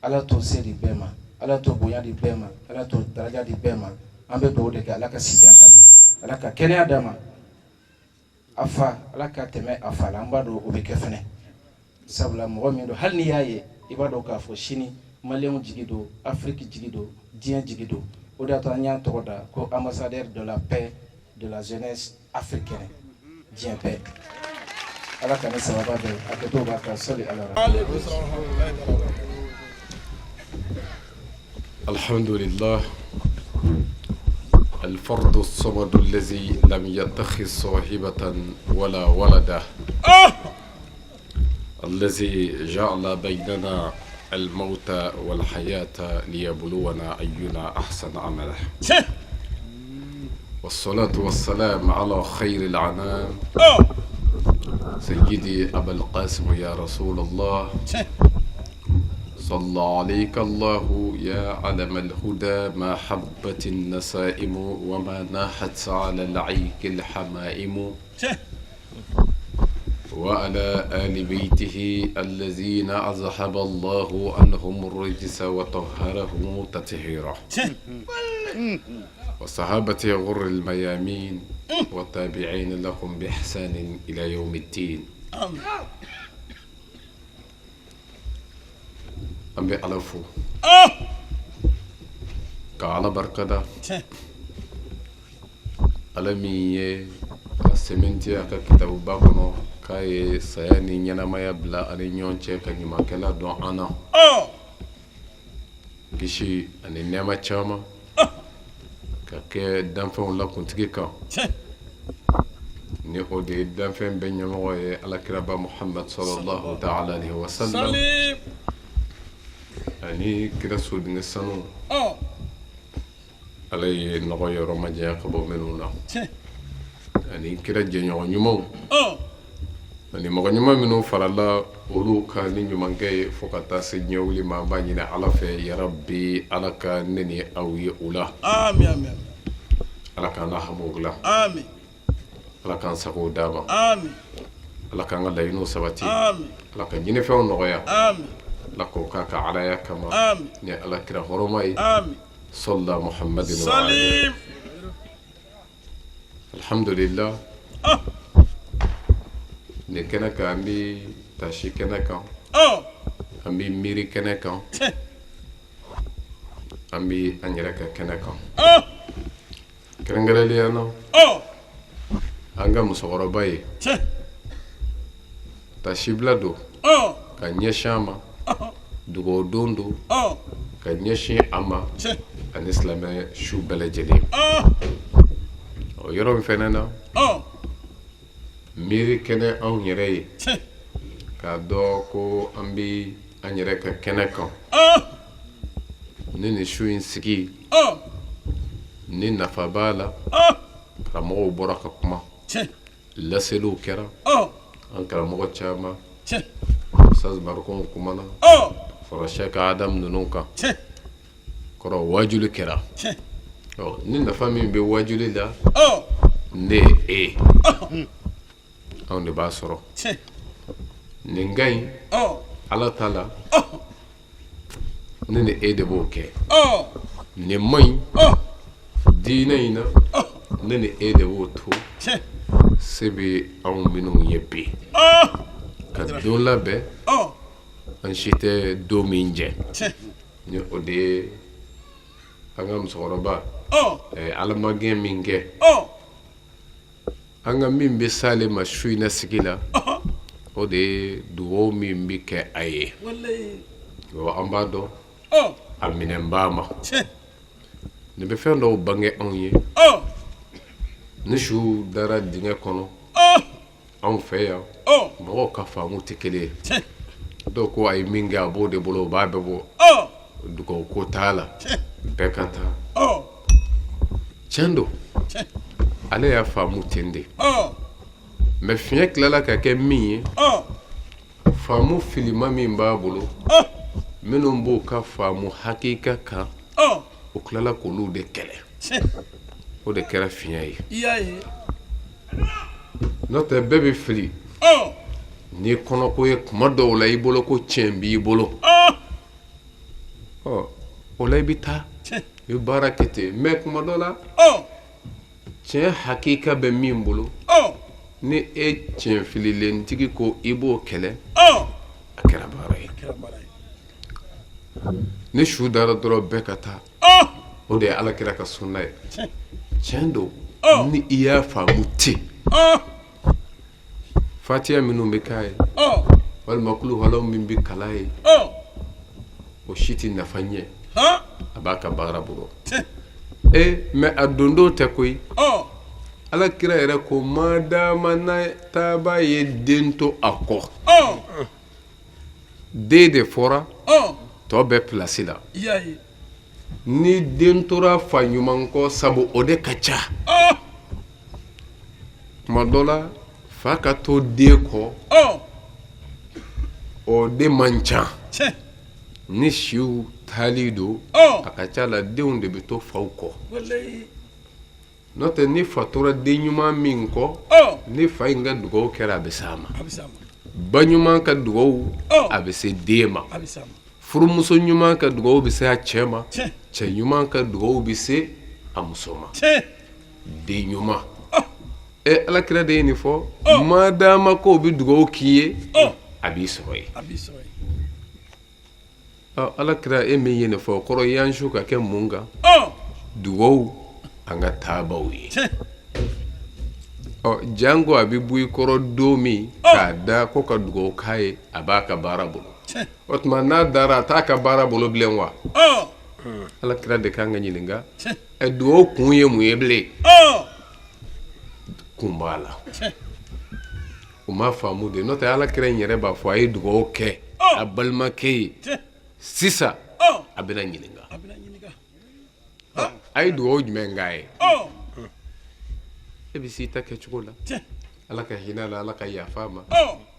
Speaker 7: Ala t'o se di bɛɛ ma, Ala t'o bonya di bɛɛ ma, Ala t'o daraja di bɛɛ ma. An bɛ dugawu de kɛ, Ala ka sijan d'a ma, Ala ka kɛnɛya d'a ma, a fa Ala ka tɛmɛ a fa la. An b'a dɔn o bɛ kɛ fɛnɛ, sabula mɔgɔ min don, hali n'i y'a ye, i b'a dɔn k'a fɔ sini maliyɛnw jigi don, Afiriki jigi don, diɲɛ jigi don. O de y'a to an y'a tɔgɔ da ko ambassadeur de la paix de la jeunesse africaine, diɲɛ bɛɛ. Ala ka ni sababa bɛn a kɛtɔ b'a ka sɔli ala.
Speaker 8: الحمد لله الفرد الصمد الذي لم يتخذ صاحبة ولا ولدا، الذي جعل بيننا الموت والحياة ليبلونا أينا أحسن عملا، والصلاة والسلام على خير الأنام سيدي أبا القاسم يا رسول الله، صلى عليك الله يا علم الهدى ما حبت النسائم وما ناحت على العيك الحمائم، وعلى آل بيته الذين أذهب الله عنهم الرجس وطهرهم تطهيرا، وصحابته غر الميامين والتابعين لهم بإحسان إلى يوم الدين. An bɛ Ala fo ka Ala barikada, Ala min ye a sɛmɛntiya a ka kitabuba kɔnɔ k'a ye saya ni ɲɛnamaya bila an ni ɲɔgɔn cɛ ka ɲumankɛla dɔn an na, kisi ani nɛɛma caman ka kɛ danfɛnw la kuntigi kan, ni o de ye danfɛn bɛɛ ɲɛmɔgɔ ye, alakiraba Muhamad sallallahu ta'ala alaihi wa sallam, ani kira sodenkɛ sanu, Ala ye nɔgɔ yɔrɔ majanya ka bɔ minnu na, ani kira jɛɲɔgɔn ɲumanw ani mɔgɔ ɲuman minnu farala olu kan ni ɲumankɛ ye fo ka taa se diɲɛ wuli ma. An b'a ɲini Ala fɛ, yarabi, Ala ka ne ni aw ye u la, Ala k'an ka hamiw dilan, Ala k'an sago d'a ma, Ala k'an ka laɲiniw sabati, Ala ka ɲinifɛnw nɔgɔya, Ala k'o k'a ka alaya kama ni Ala kira hɔrɔma ye, sɔla Muhamadin. Alhamdulillah, nin kɛnɛ kan, an bɛ tasi kɛnɛ kan, an bɛ miiri kɛnɛ kan, an bɛ an yɛrɛ ka kɛnɛ kan, kɛrɛnkɛrɛnnenya na an ka musokɔrɔba ye tasibila don ka ɲɛsin a ma, dugawu don don ka ɲɛsin a ma ani silamɛ su bɛɛ lajɛlen. O yɔrɔ min fana na, miiri kɛnɛ anw yɛrɛ ye k'a dɔn ko an bɛ an yɛrɛ ka kɛnɛ kan ni nin su in sigi ni nafa b'a la. Karamɔgɔw bɔra ka kuma, laseliw kɛra, an karamɔgɔ caman, Ustaz Barikɔn kumana, fara Sɛki Adamu ninnu kan, kɔrɔ wajuli kɛra. Ni nafa min bɛ wajuli la, ne e anw de b'a sɔrɔ nin ka ɲi Ala ta la, ne ni e de b'o kɛ. Nin man ɲi diinɛ in na, ne ni e de b'o to. Se bɛ anw minnu ye bi ka don labɛn, an si tɛ don min jɛ. Ni o de ye an ka musokɔrɔba alamagɛn min kɛ, an ka min bɛ s'ale ma su in na sigi la, o de ye dugawu min bɛ kɛ a ye. An b'a dɔn a minɛ b'a ma. Nin bɛ fɛn dɔw bange anw ye. Ni su dara dingɛ kɔnɔ anw fɛ yan, mɔgɔw ka faamu tɛ kelen ye. Dɔw ko a ye min kɛ, a b'o de bolo, o b'a bɛɛ bɔ, dugawu ko t'a la, bɛɛ ka taa. Tiɲɛ don, ale y'a faamu ten de, mais fiɲɛ tilala ka kɛ min ye, faamu filima min b'a bolo, minnu b'o ka faamu hakika kan, o tilala k'olu de kɛlɛ. O de kɛra fiɲɛ ye. N'o tɛ, bɛɛ bɛ fili n'i kɔnɔko ye kuma dɔw la i bolo ko tiɲɛ b'i bolo. Ɔ, o la i bɛ taa i bɛ baara kɛ ten, mais kuma dɔ la, tiɲɛ hakika bɛ min bolo, ni e tiɲɛ fililentigi ko i b'o kɛlɛ, a kɛra baara ye. Ni su dara dɔrɔn, bɛɛ ka taa. O de ye Ala kira ka sunna ye. Tiɲɛ don, ni i y'a faamu ten, fatiya minnu bɛ k'a ye walima kuluhalaw min bɛ kalan ye, o si tɛ nafa ɲɛ a b'a ka baara bolo. E mais a don don tɛ koyi. Ala kira yɛrɛ ko madama n'a taaba ye den to a kɔ, den de fɔra, tɔ bɛɛ pilasi la. Ni den tora fa ɲuman kɔ, sabu o de ka ca. Tuma dɔ la, fa ka to den kɔ, o de man ca. Ni siw taali don, a ka ca la, denw de bɛ to faw kɔ. N'o tɛ, ni fa tora den ɲuman min kɔ, ni fa in ka dugawu kɛra, a bɛ se a ma. Ba ɲuman ka dugawu, a bɛ se den ma. Furumuso ɲuman ka dugawu bɛ se a cɛ ma. Cɛ ɲuman ka dugawu bɛ se a muso ma. Den ɲuman, e Ala kira de ye nin fɔ. Madama ko bɛ dugawu k'i ye, a b'i sɔrɔ yen. Ala kira e min ye nin fɔ, o kɔrɔ y'an su ka kɛ mun kan? Dugawu an ka taabaw ye. Ɔ, janko a bɛ bɔ i kɔrɔ don min k'a da ko ka dugawu k'a ye, a b'a ka baara bolo. O tuma n'a dara, a t'a ka baara bolo bilen wa? Ala kira de kan ka ɲininka. Ɛ, dugawu kun ye mun ye bilen? Kun b'a la, u m'a faamu de. N'o tɛ, Ala kira in yɛrɛ b'a fɔ a ye dugawu kɛ a balimakɛ ye. Sisan a bɛna ɲininka, a ye dugawu jumɛn k'a ye? E bɛ s'i ta kɛcogo la. Ala ka hinɛ la, Ala ka yafa ma.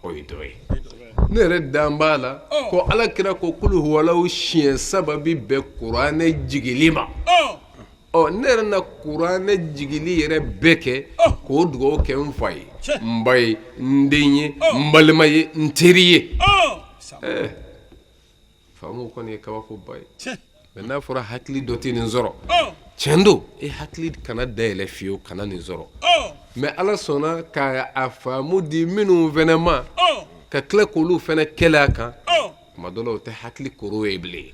Speaker 8: O ye dɔ ye. Ne yɛrɛ dan b'a la ko Ala kira ko kuluhuwalaw siɲɛ saba bɛ bɛn kuranɛ jigili ma. Ɔ, ne yɛrɛ na kuranɛ jigili yɛrɛ bɛɛ kɛ k'o dugawu kɛ n fa ye, n ba ye, n den ye, n balima ye, n teri ye. Ɛɛ, faamu kɔni ye kabakoba ye. Mais n'a fɔra hakili dɔ tɛ nin sɔrɔ, tiɲɛ don, e hakili kana dayɛlɛ fiyewu, kana nin sɔrɔ. Mais Ala sɔnna ka a faamu di minnu fana ma, ka tila k'olu fana kɛlɛ a kan. Tuma dɔ la, o tɛ hakili koro ye bilen.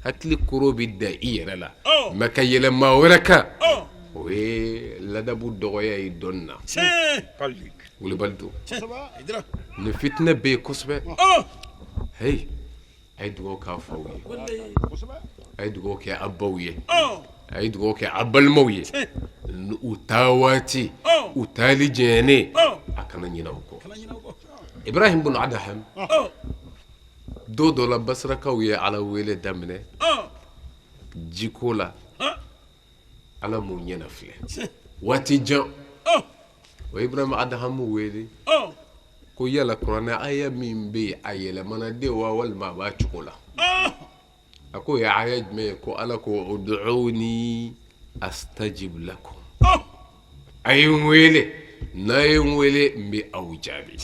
Speaker 8: Hakili koro bɛ da i yɛrɛ la, mais ka yɛlɛ maa wɛrɛ kan, o ye ladabu dɔgɔya ye dɔnni na. Wulibali don, nin fitinɛ bɛ yen kosɛbɛ. Heyi, a ye dugawu k'a faw ye, a ye dugawu kɛ a baw ye, a ye dugawu kɛ a balimaw ye. U taa waati, u taali jɛnen, a kana ɲinɛ u kɔ. Ibrahim bun Adham, don dɔ la, Basirakaw ye Ala wele daminɛ jiko la. Ala m'u ɲɛna filɛ waati jan. O Ibrahim Adhamu wele ko yala kuranɛ aya min bɛ yen, a yɛlɛmana de wa, walima a b'a cogo la? A ko ye aya jumɛn ye? Ko Ala ko ud'uni astajib lakum, a ye n wele, n'a ye n wele, n bɛ aw jaabi.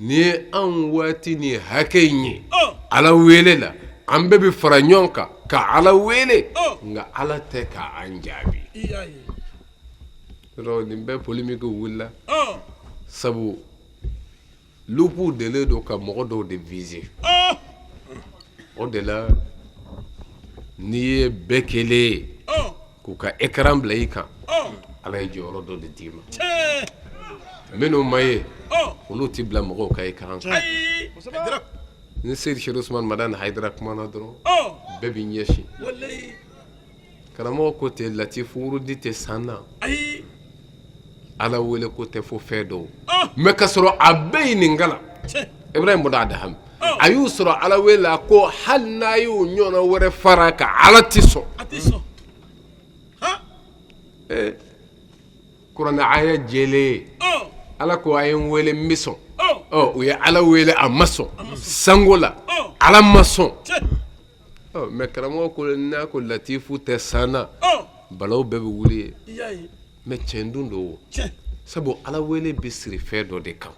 Speaker 8: Nin ye anw waati ni hakɛ in ye Ala wele la, an bɛɛ bɛ fara ɲɔgɔn kan ka Ala wele, nka Ala tɛ k'an jaabi. Nin bɛɛ polémique wulila, sabu lupu delen don ka mɔgɔ dɔw de viser. O de la n'i ye bɛɛ kelen ye k'u ka écran bila i kan, Ala ye jɔyɔrɔ dɔ de d'i ma. Minnu ma ye, olu tɛ bila mɔgɔw ka écran kan. Ni Seyidi Sɛki Usumani Madani Hayidara kumana dɔrɔn, bɛɛ b'i ɲɛsin. Karamɔgɔ ko tɛ latifu wurudi tɛ san na, Ala wele ko tɛ fo fɛn dɔw mais ka sɔrɔ a bɛɛ ye nin kalan. Ibrahim bun Adham a y'u sɔrɔ Ala wele la ko hali n'a y'o ɲɔgɔnna wɛrɛ fara a kan, Ala tɛ sɔn. Kuranɛ aya jɛlen ye, Ala ko a ye n wele n bɛ sɔn. Ɔ, u ye Ala wele a ma sɔn, sango la Ala ma sɔn. Mais karamɔgɔ ko n'a ko latifu tɛ san na, balawu bɛɛ bɛ wuli ye. Mais tiɲɛ dun don, sabu Ala wele bɛ siri fɛn dɔ de kan.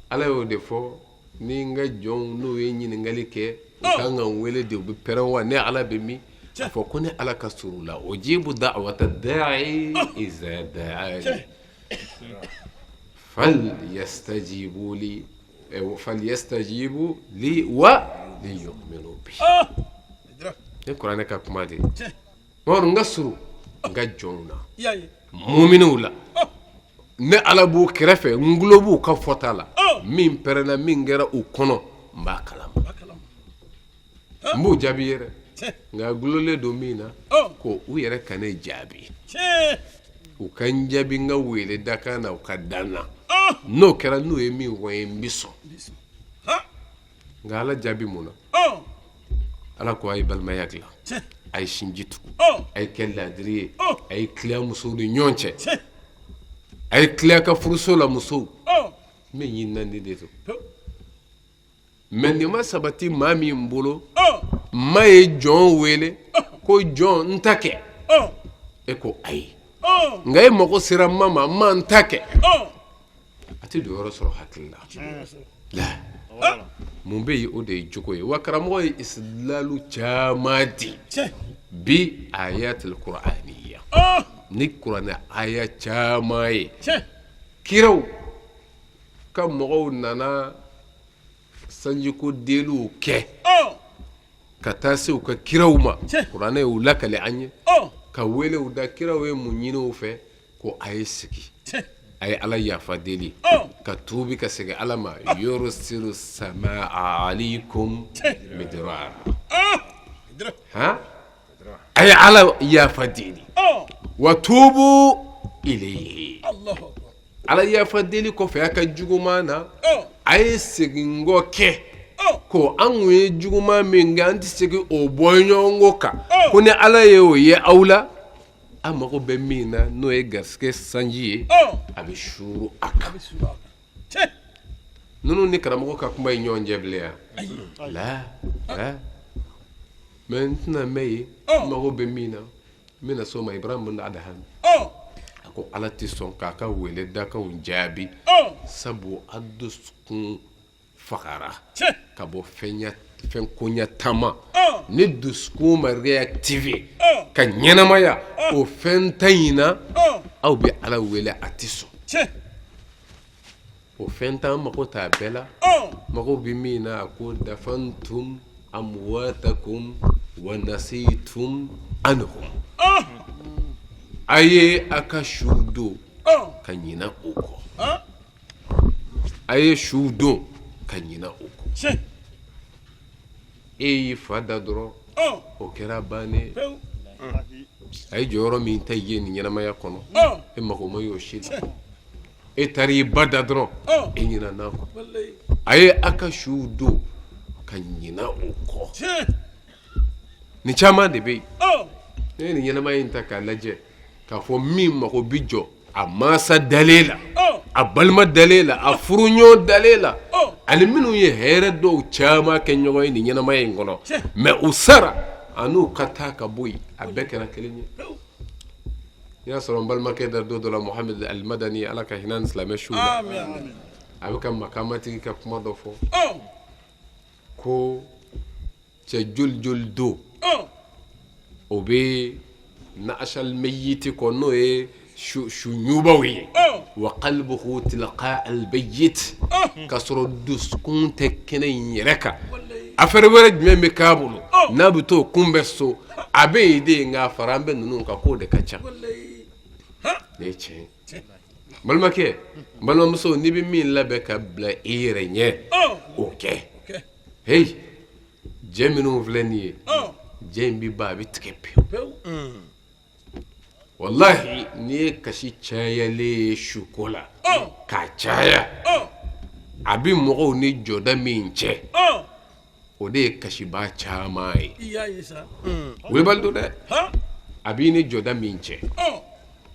Speaker 8: Ala y'o de fɔ ni n ka jɔnw n'u ye ɲininkali kɛ, u kan ka n wele de, u bɛ pɛrɛn wa ne Ala bɛ min? A fɔ ko ne Ala ka surun u la. Ujibu da'wata da'i iza da'ani fal yastajibu li fal yastajibu li wa liyu'minu bi. Ni kuranɛ ka kuma de ye. Mamadu, n ka surun n ka jɔnw na, muminw la, ne Ala b'u kɛrɛfɛ, n tulo b'u ka fɔta la, min pɛrɛnna, min kɛra u kɔnɔ, n b'a kalama, n b'u jaabi yɛrɛ. Nka dulonnen don min na ko u yɛrɛ ka ne jaabi, u ka n jaabi n ka wele dakan na, u ka da n na. N'o kɛra, n'u ye min fɔ n ye, n bɛ sɔn. Nka Ala jaabi mun na? Ala ko a ye balimaya dilan, a ye sinji tugu, a ye kɛ laadiri ye, a ye tilen musow ni ɲɔgɔn cɛ, a ye tilen a ka furuso la musow. Min ɲinina nin de don. Mais nin ma sabati maa min bolo, ma ye jɔn wele ko jɔn n ta kɛ, e ko ayi, nka e mago sera ma ma, ma n ta kɛ, a tɛ don yɔrɔ sɔrɔ hakili la. Mun bɛ yen? O de ye jogo ye. Wa karamɔgɔ ye istilalu caman di bi ayatil kuraniya ni kuranɛ aya caman ye. Kiraw ka mɔgɔw nana sanjiko deliw kɛ ka taa se u ka kiraw ma, kuranɛ y'u lakale an ye ka welew da. Kiraw ye mun ɲini u fɛ? Ko a ye sigi, a ye Ala yafa deli, ka tuubi ka segin Ala ma. Yursilu samaa alaykum midrara, han, a ye Ala yafa deli, wa tuubu ilayhi. Ala yafa deli kɔfɛ, a ka juguman na, a ye segin kɔ kɛ ko an kun ye juguman min kɛ, an tɛ segin o bɔ ɲɔgɔn kan. Ko ni Ala ye o ye aw la, an mago bɛ min na, n'o ye garisɛgɛ sanji ye, a bɛ suuru a kan. Ninnu ni karamɔgɔ ka kuma ye ɲɔgɔn jɛ bilen yan la. Mais n tɛna mɛn yen. N mago bɛ min na, n bɛna s'o ma. Ibrahim bin Adham a ko Ala tɛ sɔn k'a ka wele dakanw jaabi, sabu a dusukun fagara ka bɔ fɛn koɲa taama. Ni dusukun ma réactiver ka ɲɛnamaya o fɛn ta in na, aw bɛ Ala wele, a tɛ sɔn. O fɛn tan mago t'a bɛɛ la, mago bɛ min na, a ko dafantum amwatakum wa nasitum anhum, a ye a ka suw don ka ɲinɛ u kɔ, a ye suw don ka ɲinɛ u kɔ. E y'i fa da dɔrɔn, o kɛra bannen. A ye jɔyɔrɔ min ta i ye nin ɲɛnamaya kɔnɔ, e mago ma y'o si la. E taara i ba da dɔrɔn, e ɲinɛna kɔ. A ye a ka suw don ka ɲinɛ o kɔ. Nin caman de bɛ yen. Ne ye nin ɲɛnamaya in ta k'a lajɛ k'a fɔ min mago bɛ jɔ a mansa dalen la, a balima dalen la, a furuɲɔgɔn dalen la, ani minnu ye hɛrɛ dɔw caman kɛ ɲɔgɔn ye nin ɲɛnamaya in kɔnɔ, mais u sara an'u ka taa ka bɔ yen, a bɛɛ kɛra kelen ye. N y'a sɔrɔ n balimakɛ da don dɔ la, Muhamɛd Alimadani, Ala ka hinɛ ni silamɛ suw la, a bɛ ka makamatigi ka kuma dɔ fɔ ko cɛ joli joli don o bɛ naasal meyiti kɔ, n'o ye su ɲubaw ye, wa qalbuhu tilqa al bayit, k'a sɔrɔ dusukun tɛ kɛnɛ in yɛrɛ kan. Affaire wɛrɛ jumɛn bɛ k'a bolo n'a bɛ t'o kunbɛn so? A bɛ yen de, nka fara an bɛ ninnu kan, k'o de ka ca. Nin ye tiɲɛ ye, n balimakɛ, n balimamuso. N'i bɛ min labɛn ka bila i yɛrɛ ɲɛ, o kɛ. Heyi, jɛ minnu filɛ nin ye, jɛ in bɛ ban, a bɛ tigɛ pewu. Walahi, n'i ye kasi cayalen ye suko la k'a caya, a bɛ mɔgɔw ni jɔda min cɛ, o de ye kasiba caman ye. Wulibali don dɛ, a b'i ni jɔda min cɛ.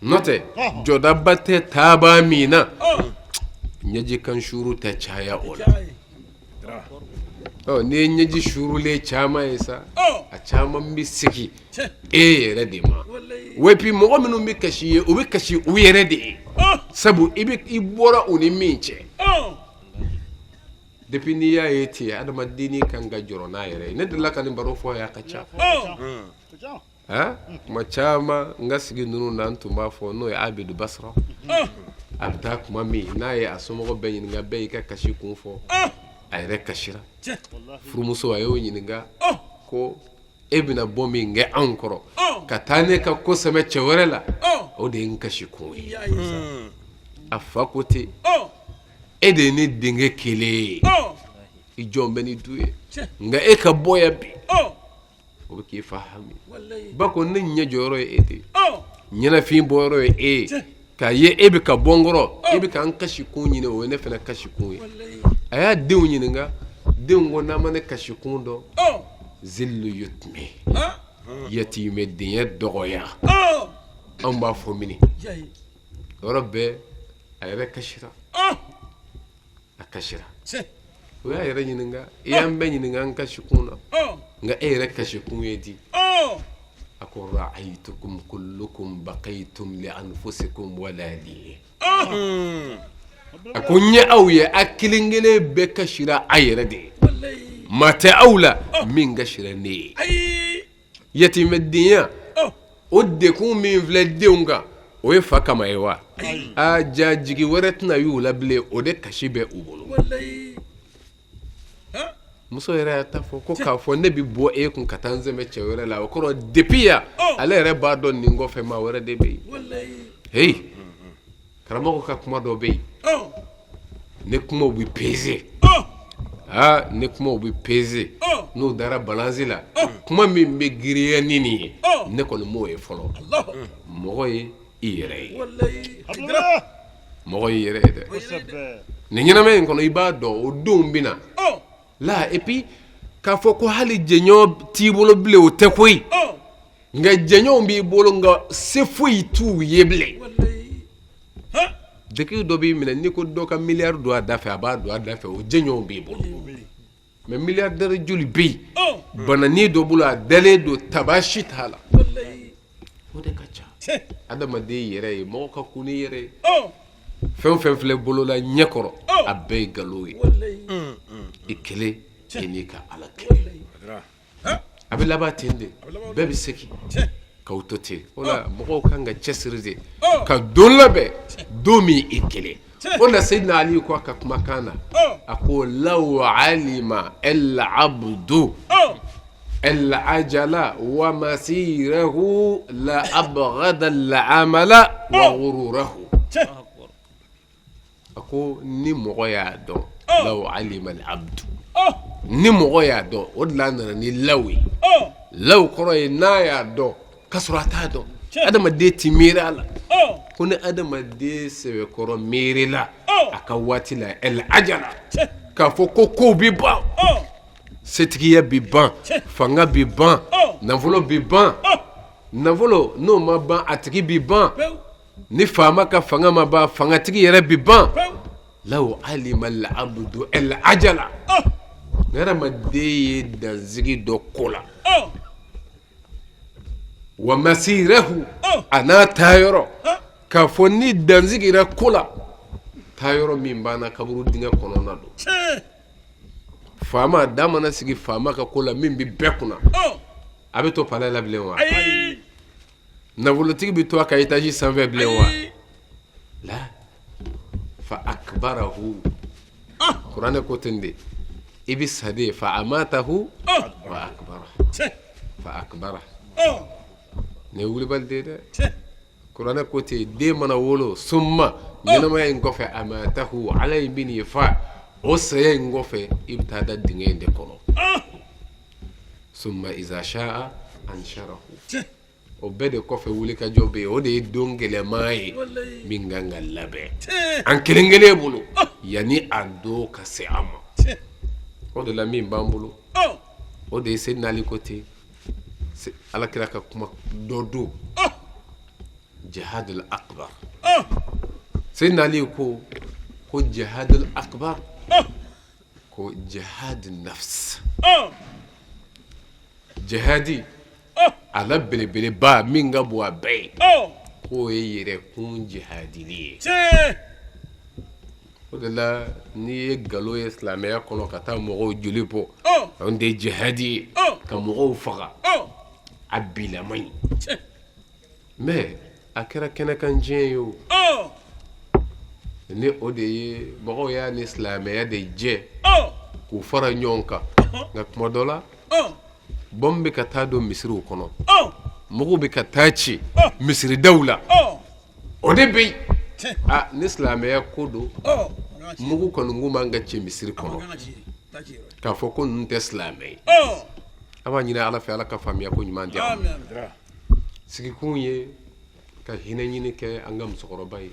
Speaker 8: N'o tɛ, jɔdaba tɛ taaba min na, ɲɛji kan suuru tɛ caya o la. Ɔ, n'i ye ɲɛji suurulen caman ye sa, a caman bɛ segin e yɛrɛ de ma. Et puis mɔgɔ minnu bɛ kasi ye, u bɛ kasi u yɛrɛ de ye, sabu i bɛ i bɔra u ni min cɛ. Depuis n'i y'a ye ten, adamadennin kan ka jɔrɔ n'a yɛrɛ ye. Ne delila ka nin baro fɔ a ye, a ka ca kuma caman. N ka sigi ninnu na, n tun b'a fɔ, n'o ye Abidu Basra, a bɛ taa kuma min n'a ye a somɔgɔw bɛɛ ɲininka, bɛɛ y'i ka kasi kun fɔ, a yɛrɛ kasira. Furumuso, a y'o ɲininka ko e bɛna bɔ min kɛ anw kɔrɔ ka taa ne ka ko sɛmɛ cɛ wɛrɛ la, o de ye n kasi kun ye. A fa ko ten, e de ye ne denkɛ kelen ye, i jɔn bɛ ni du ye, nka e ka bɔ yan bi, o bɛ k'i fa hami. Ba ko ne ɲɛ jɔyɔrɔ ye e de ye, ɲɛnafin bɔyɔrɔ ye e ye, k'a ye e bɛ ka bɔ n kɔrɔ, e bɛ ka n kasi kun ɲini, o ye ne fana kasi kun ye. A y'a denw ɲininka, denw ko n'a ma ne kasi kun dɔn, zillu yutumi, yatimɛdenya dɔgɔya, anw b'a fɔ mini yɔrɔ bɛɛ, a yɛrɛ kasira, a kasira. O y'a yɛrɛ ɲininka, i y'an bɛɛ ɲininka an kasikun na, nka e yɛrɛ kasikun ye di? A ko ra'aytukum kullukum bakaytum li anfusikum wala li. A ko n ye aw ye, a kelen kelen bɛɛ kasira a yɛrɛ de ye, maa tɛ aw la min kasira ne ye. Yatimɛdenya o dekun min filɛ denw kan, o ye fa kama ye wa? A ja jigi wɛrɛ tɛna y'u la bilen, o de kasi bɛ u bolo. Muso yɛrɛ y'a ta fɔ ko k'a fɔ ne bɛ bɔ e kun ka taa n sɛmɛ cɛ wɛrɛ la, o kɔrɔ depuis yan ale yɛrɛ b'a dɔn nin kɔfɛ maa wɛrɛ de bɛ yen. Heyi, karamɔgɔ ka kuma dɔ bɛ yen, ne kumaw bɛ peser, aa, ne kumaw bɛ peser n'u dara balance la, kuma min bɛ girinya ni nin ye, ne kɔni m'o ye fɔlɔ. Mɔgɔ ye i yɛrɛ ye, mɔgɔ y'i yɛrɛ ye dɛ. Nin ɲɛnamaya in kɔnɔ, i b'a dɔn o denw bɛ na la. Et puis k'a fɔ ko hali jɛɲɔgɔn t'i bolo bilen, o tɛ koyi, nka jɛɲɔgɔnw b'i bolo, nka se foyi t'u ye bilen. Deki dɔ b'i minɛ, n'i ko dɔ ka miliyari don a da fɛ, a b'a don a da fɛ. O jɛɲɔgɔnw b'i bolo, mais milliardaire joli bɛ yen bananin dɔ bolo, a dalen don, tabasi t'a la? O de ka ca. Adamaden yɛrɛ ye, mɔgɔ ka kun n'i yɛrɛ ye. Fɛn o fɛn filɛ bolo la ɲɛ kɔrɔ, a bɛɛ ye nkalon ye. I kelen, i n'i ka Ala kelen. A bɛ laban ten de, bɛɛ bɛ segin k'aw to ten. O la, mɔgɔw kan ka cɛsiri de ka don labɛn, don min i kelen. O la, Seyidina Ali ko a ka kumakan na, a ko law alima el abdu el ajala wa masirahu la abghada al amala wa ghururahu. A ko ni mɔgɔ y'a dɔn, law alima al abdu, ni mɔgɔ y'a dɔn. O de la a nana ni law ye. Law kɔrɔ ye n'a y'a dɔn, ka sɔrɔ a t'a dɔn. Adamaden ti miiri a la ko ni adamaden sɛbɛkɔrɔ miirila a ka waati la, el ajala, k'a fɔ ko kow bɛ ban, setigiya bɛ ban, fanga bɛ ban, nafolo bɛ ban. Nafolo n'o ma ban, a tigi bɛ ban. Ni faama ka fanga ma ban, fangatigi yɛrɛ bɛ ban. Law alima al abdu el ajala, ni adamaden ye dansigi dɔn ko la, wa masirahu, a n'a taayɔrɔ, k'a fɔ ni dansigira ko la, taayɔrɔ min banna, kaburu dingɛ kɔnɔna don. Faama dan mana sigi faama ka ko la, min bɛ bɛɛ kunna, a bɛ to palais la bilen wa? Nafolotigi bɛ to a ka étage sanfɛ bilen wa? La fa akbarahu, kuranɛ ko ten de. I bɛ sa de fa amatahu wa akbara fa akbara nin ye wulibali de ye dɛ kuranɛ ko ten den mana wolo summa ɲɛnamaya in kɔfɛ amatahu ala in bɛ n'i fa o saya in kɔfɛ i bɛ taa da dingɛ in de kɔnɔ summa iza shaa ansharahu o bɛɛ de kɔfɛ wulikajɔ bɛ yen o de ye don gɛlɛnman ye min kan ka labɛn an kelen kelen bolo yanni a don ka se an ma o de la min b'an bolo o de ye Seydina Ali ko ten ala kira ka kuma dɔ don jihadul akbar Seydina Ali ko ko jihadul akbar ko jihad nafs jihadi a la belebeleba min ka bon a bɛɛ ye k'o ye yɛrɛkun jihadili ye o de la n'i ye nkalon ye silamɛya kɔnɔ ka taa mɔgɔw joli bɔ o de ye jihadi ye ka mɔgɔw faga a bilama ɲi mais a kɛra kɛnɛkan diɲɛ ye o ni o de ye mɔgɔw y'a ni silamɛya de jɛ k'u fara ɲɔgɔn kan nka tuma dɔ la bɔnbu bɛ ka taa don misiriw kɔnɔ mugu bɛ ka taa ci misiridaw la o de bɛ yen ni silamɛya ko don mugu kɔni kun man ka ci misiri kɔnɔ k'a fɔ ko ninnu tɛ silamɛ ye an b'a ɲini ala fɛ ala ka faamuya ko ɲuman di an ma sigikun ye ka hinɛ ɲini kɛ an ka musokɔrɔba ye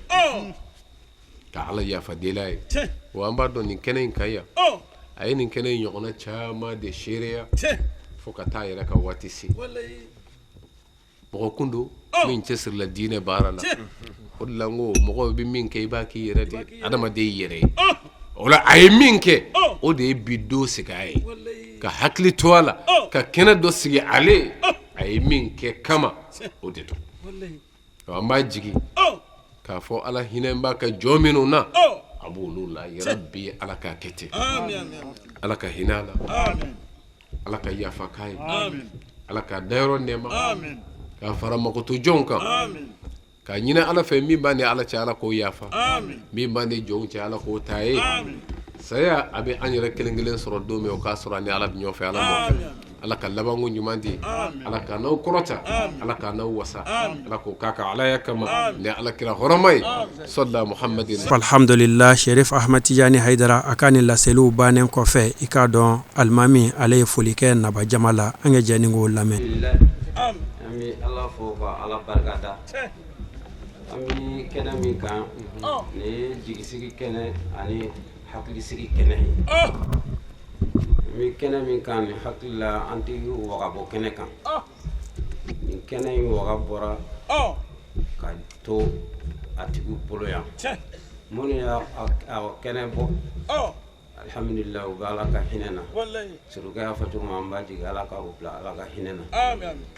Speaker 8: ka ala yafa deli a ye wa an b'a dɔn nin kɛnɛ in kan yan a ye nin kɛnɛ in ɲɔgɔnna caman de seereya fo ka taa yɛrɛ ka waati se mɔgɔ kun don min cɛsirila diinɛ baara la o de la n ko mɔgɔ bɛ min kɛ i b'a k'i yɛrɛ de adamaden y'i yɛrɛ ye o la a ye min kɛ o de ye bi don sigi a ye ka hakili to a la ka kɛnɛ dɔ sigi ale a ye min kɛ kama o de don an b'a jigi k'a fɔ ala hinɛ b'a ka jɔn minnu na a b'olu la yarabi ala k'a kɛ ten ala ka hinɛ a la ala ka yafa k'a ye ala k'a dayɔrɔ nɛɛma k'a fara makoto jɔnw kan k'a ɲini ala fɛ min b'a ni ala cɛ ala k'o yafa min b'a ni jɔnw cɛ ala k'o ta ye saya a bɛ an yɛrɛ kelen kelen sɔrɔ don min o k'a sɔrɔ an ni ala bɛ ɲɔgɔn fɛ ala nɔfɛ ala ka labanko ɲuman di ala k'an n'aw kɔrɔta ala k'an n'aw wasa ala k'o k'a ka alaya kama ni ala kira hɔrɔma ye sɔla muhamadin
Speaker 3: alhamdulillah Sherif Ahmad Tijani Haidara a ka nin laseliw bannen kɔfɛ i k'a dɔn alimami ale ye foli kɛ naba jama la an ka jɛ ni k'o lamɛn
Speaker 9: an bɛ ala fo ka ala barika da an bɛ kɛnɛ min kan nin ye jigisigi kɛnɛ ani hakilisigi kɛnɛ ye an bɛ kɛnɛ min kan nin hakili la an tɛ waga bɔ kɛnɛ kan nin kɛnɛ in waga bɔra ka to a tigi bolo yan minnu y'a kɛnɛ bɔ alihamdulila u bɛ ala ka hinɛ na surukɛ y'a fɔ cogo min an b'a jigi ala ka u bila ala ka hinɛ na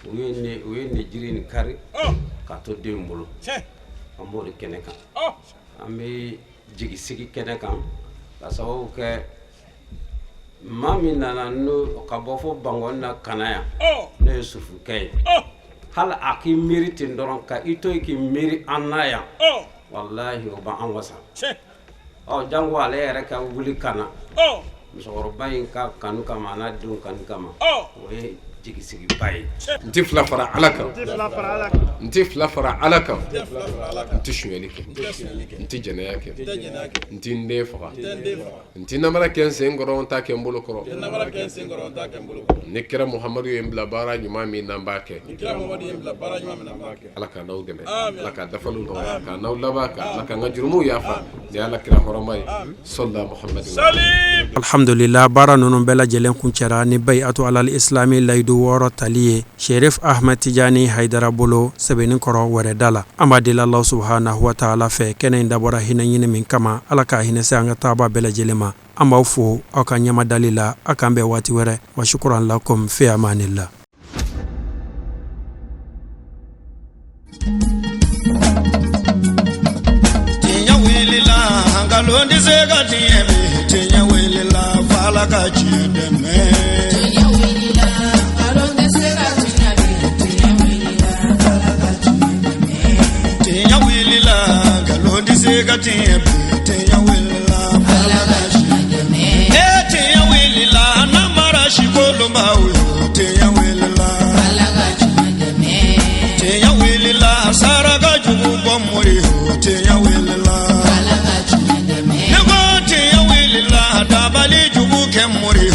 Speaker 9: u ye nin jiri nin kari ka to den bolo an b'o de kɛnɛ kan an bɛ jigisigi kɛnɛ kan ka sababu kɛ maa min nana n'o ka bɔ fo Bankɔni na ka na yan n'o ye sufukɛ ye hali a k'i miiri ten dɔrɔn ka i to yen k'i miiri an na yan walahi o b'an wasa ɔ janko ale yɛrɛ ka wuli ka na musokɔrɔba in ka kanu kama a n'a denw kanu kama o ye jigisigiba ye
Speaker 8: n tɛ fila fara ala kan n tɛ fila fara ala kan n tɛ sonyali kɛ n tɛ jɛnɛya kɛ n tɛ n den faga n tɛ namara kɛ n sen kɔrɔ n t'a kɛ n bolo kɔrɔ ni kira muhamadu ye n bila baara ɲuman min na n b'a kɛ ala ka n'aw dɛmɛ ala ka dafaliw nɔgɔya ka n'aw laban ka ala ka n ka jurumuw yafa ni ala kira hɔrɔma ye sɔla muhamadu
Speaker 3: alhamdulillah baara ninnu bɛɛ lajɛlen kuncɛra ni bayatu alal islami layidu wɔɔrɔ tali ye Sherif Ahmad Tijani Haidara bolo Sɛbɛnnikɔrɔ wɛrɛda la an b'a deli Alahu subahanahu wa taala fɛ kɛnɛ in dabɔra hinɛ ɲini min kama Ala k'a hinɛ se an ka taaba bɛɛ lajɛlen ma an b'aw fo aw ka ɲɛmadali la aw k'an bɛn waati wɛrɛ wa shukran lakum fi amanillah
Speaker 1: Tiɲɛ wulila nkalon tɛ se ka tiɲɛ bi tiɲɛ wulila f'Ala ka tiɲɛ dɛmɛ.
Speaker 2: Tiɲɛ wulila nkalon tɛ se ka tiɲɛ bi tiɲɛ wulila f'Ala ka tiɲɛ dɛmɛ.
Speaker 1: Tiɲɛ wulila nkalon tɛ se ka tiɲɛ bi tiɲɛ wulila f'Ala ka tiɲɛ dɛmɛ. Ee tiɲɛ wulila. Tiɲɛ wulila, saraka jugu bɔ mori o, tiɲɛ wulila.
Speaker 2: Ala ka tiɲɛ dɛmɛ.
Speaker 1: Ne ko tiɲɛ wulila, dabali jugu kɛ mori.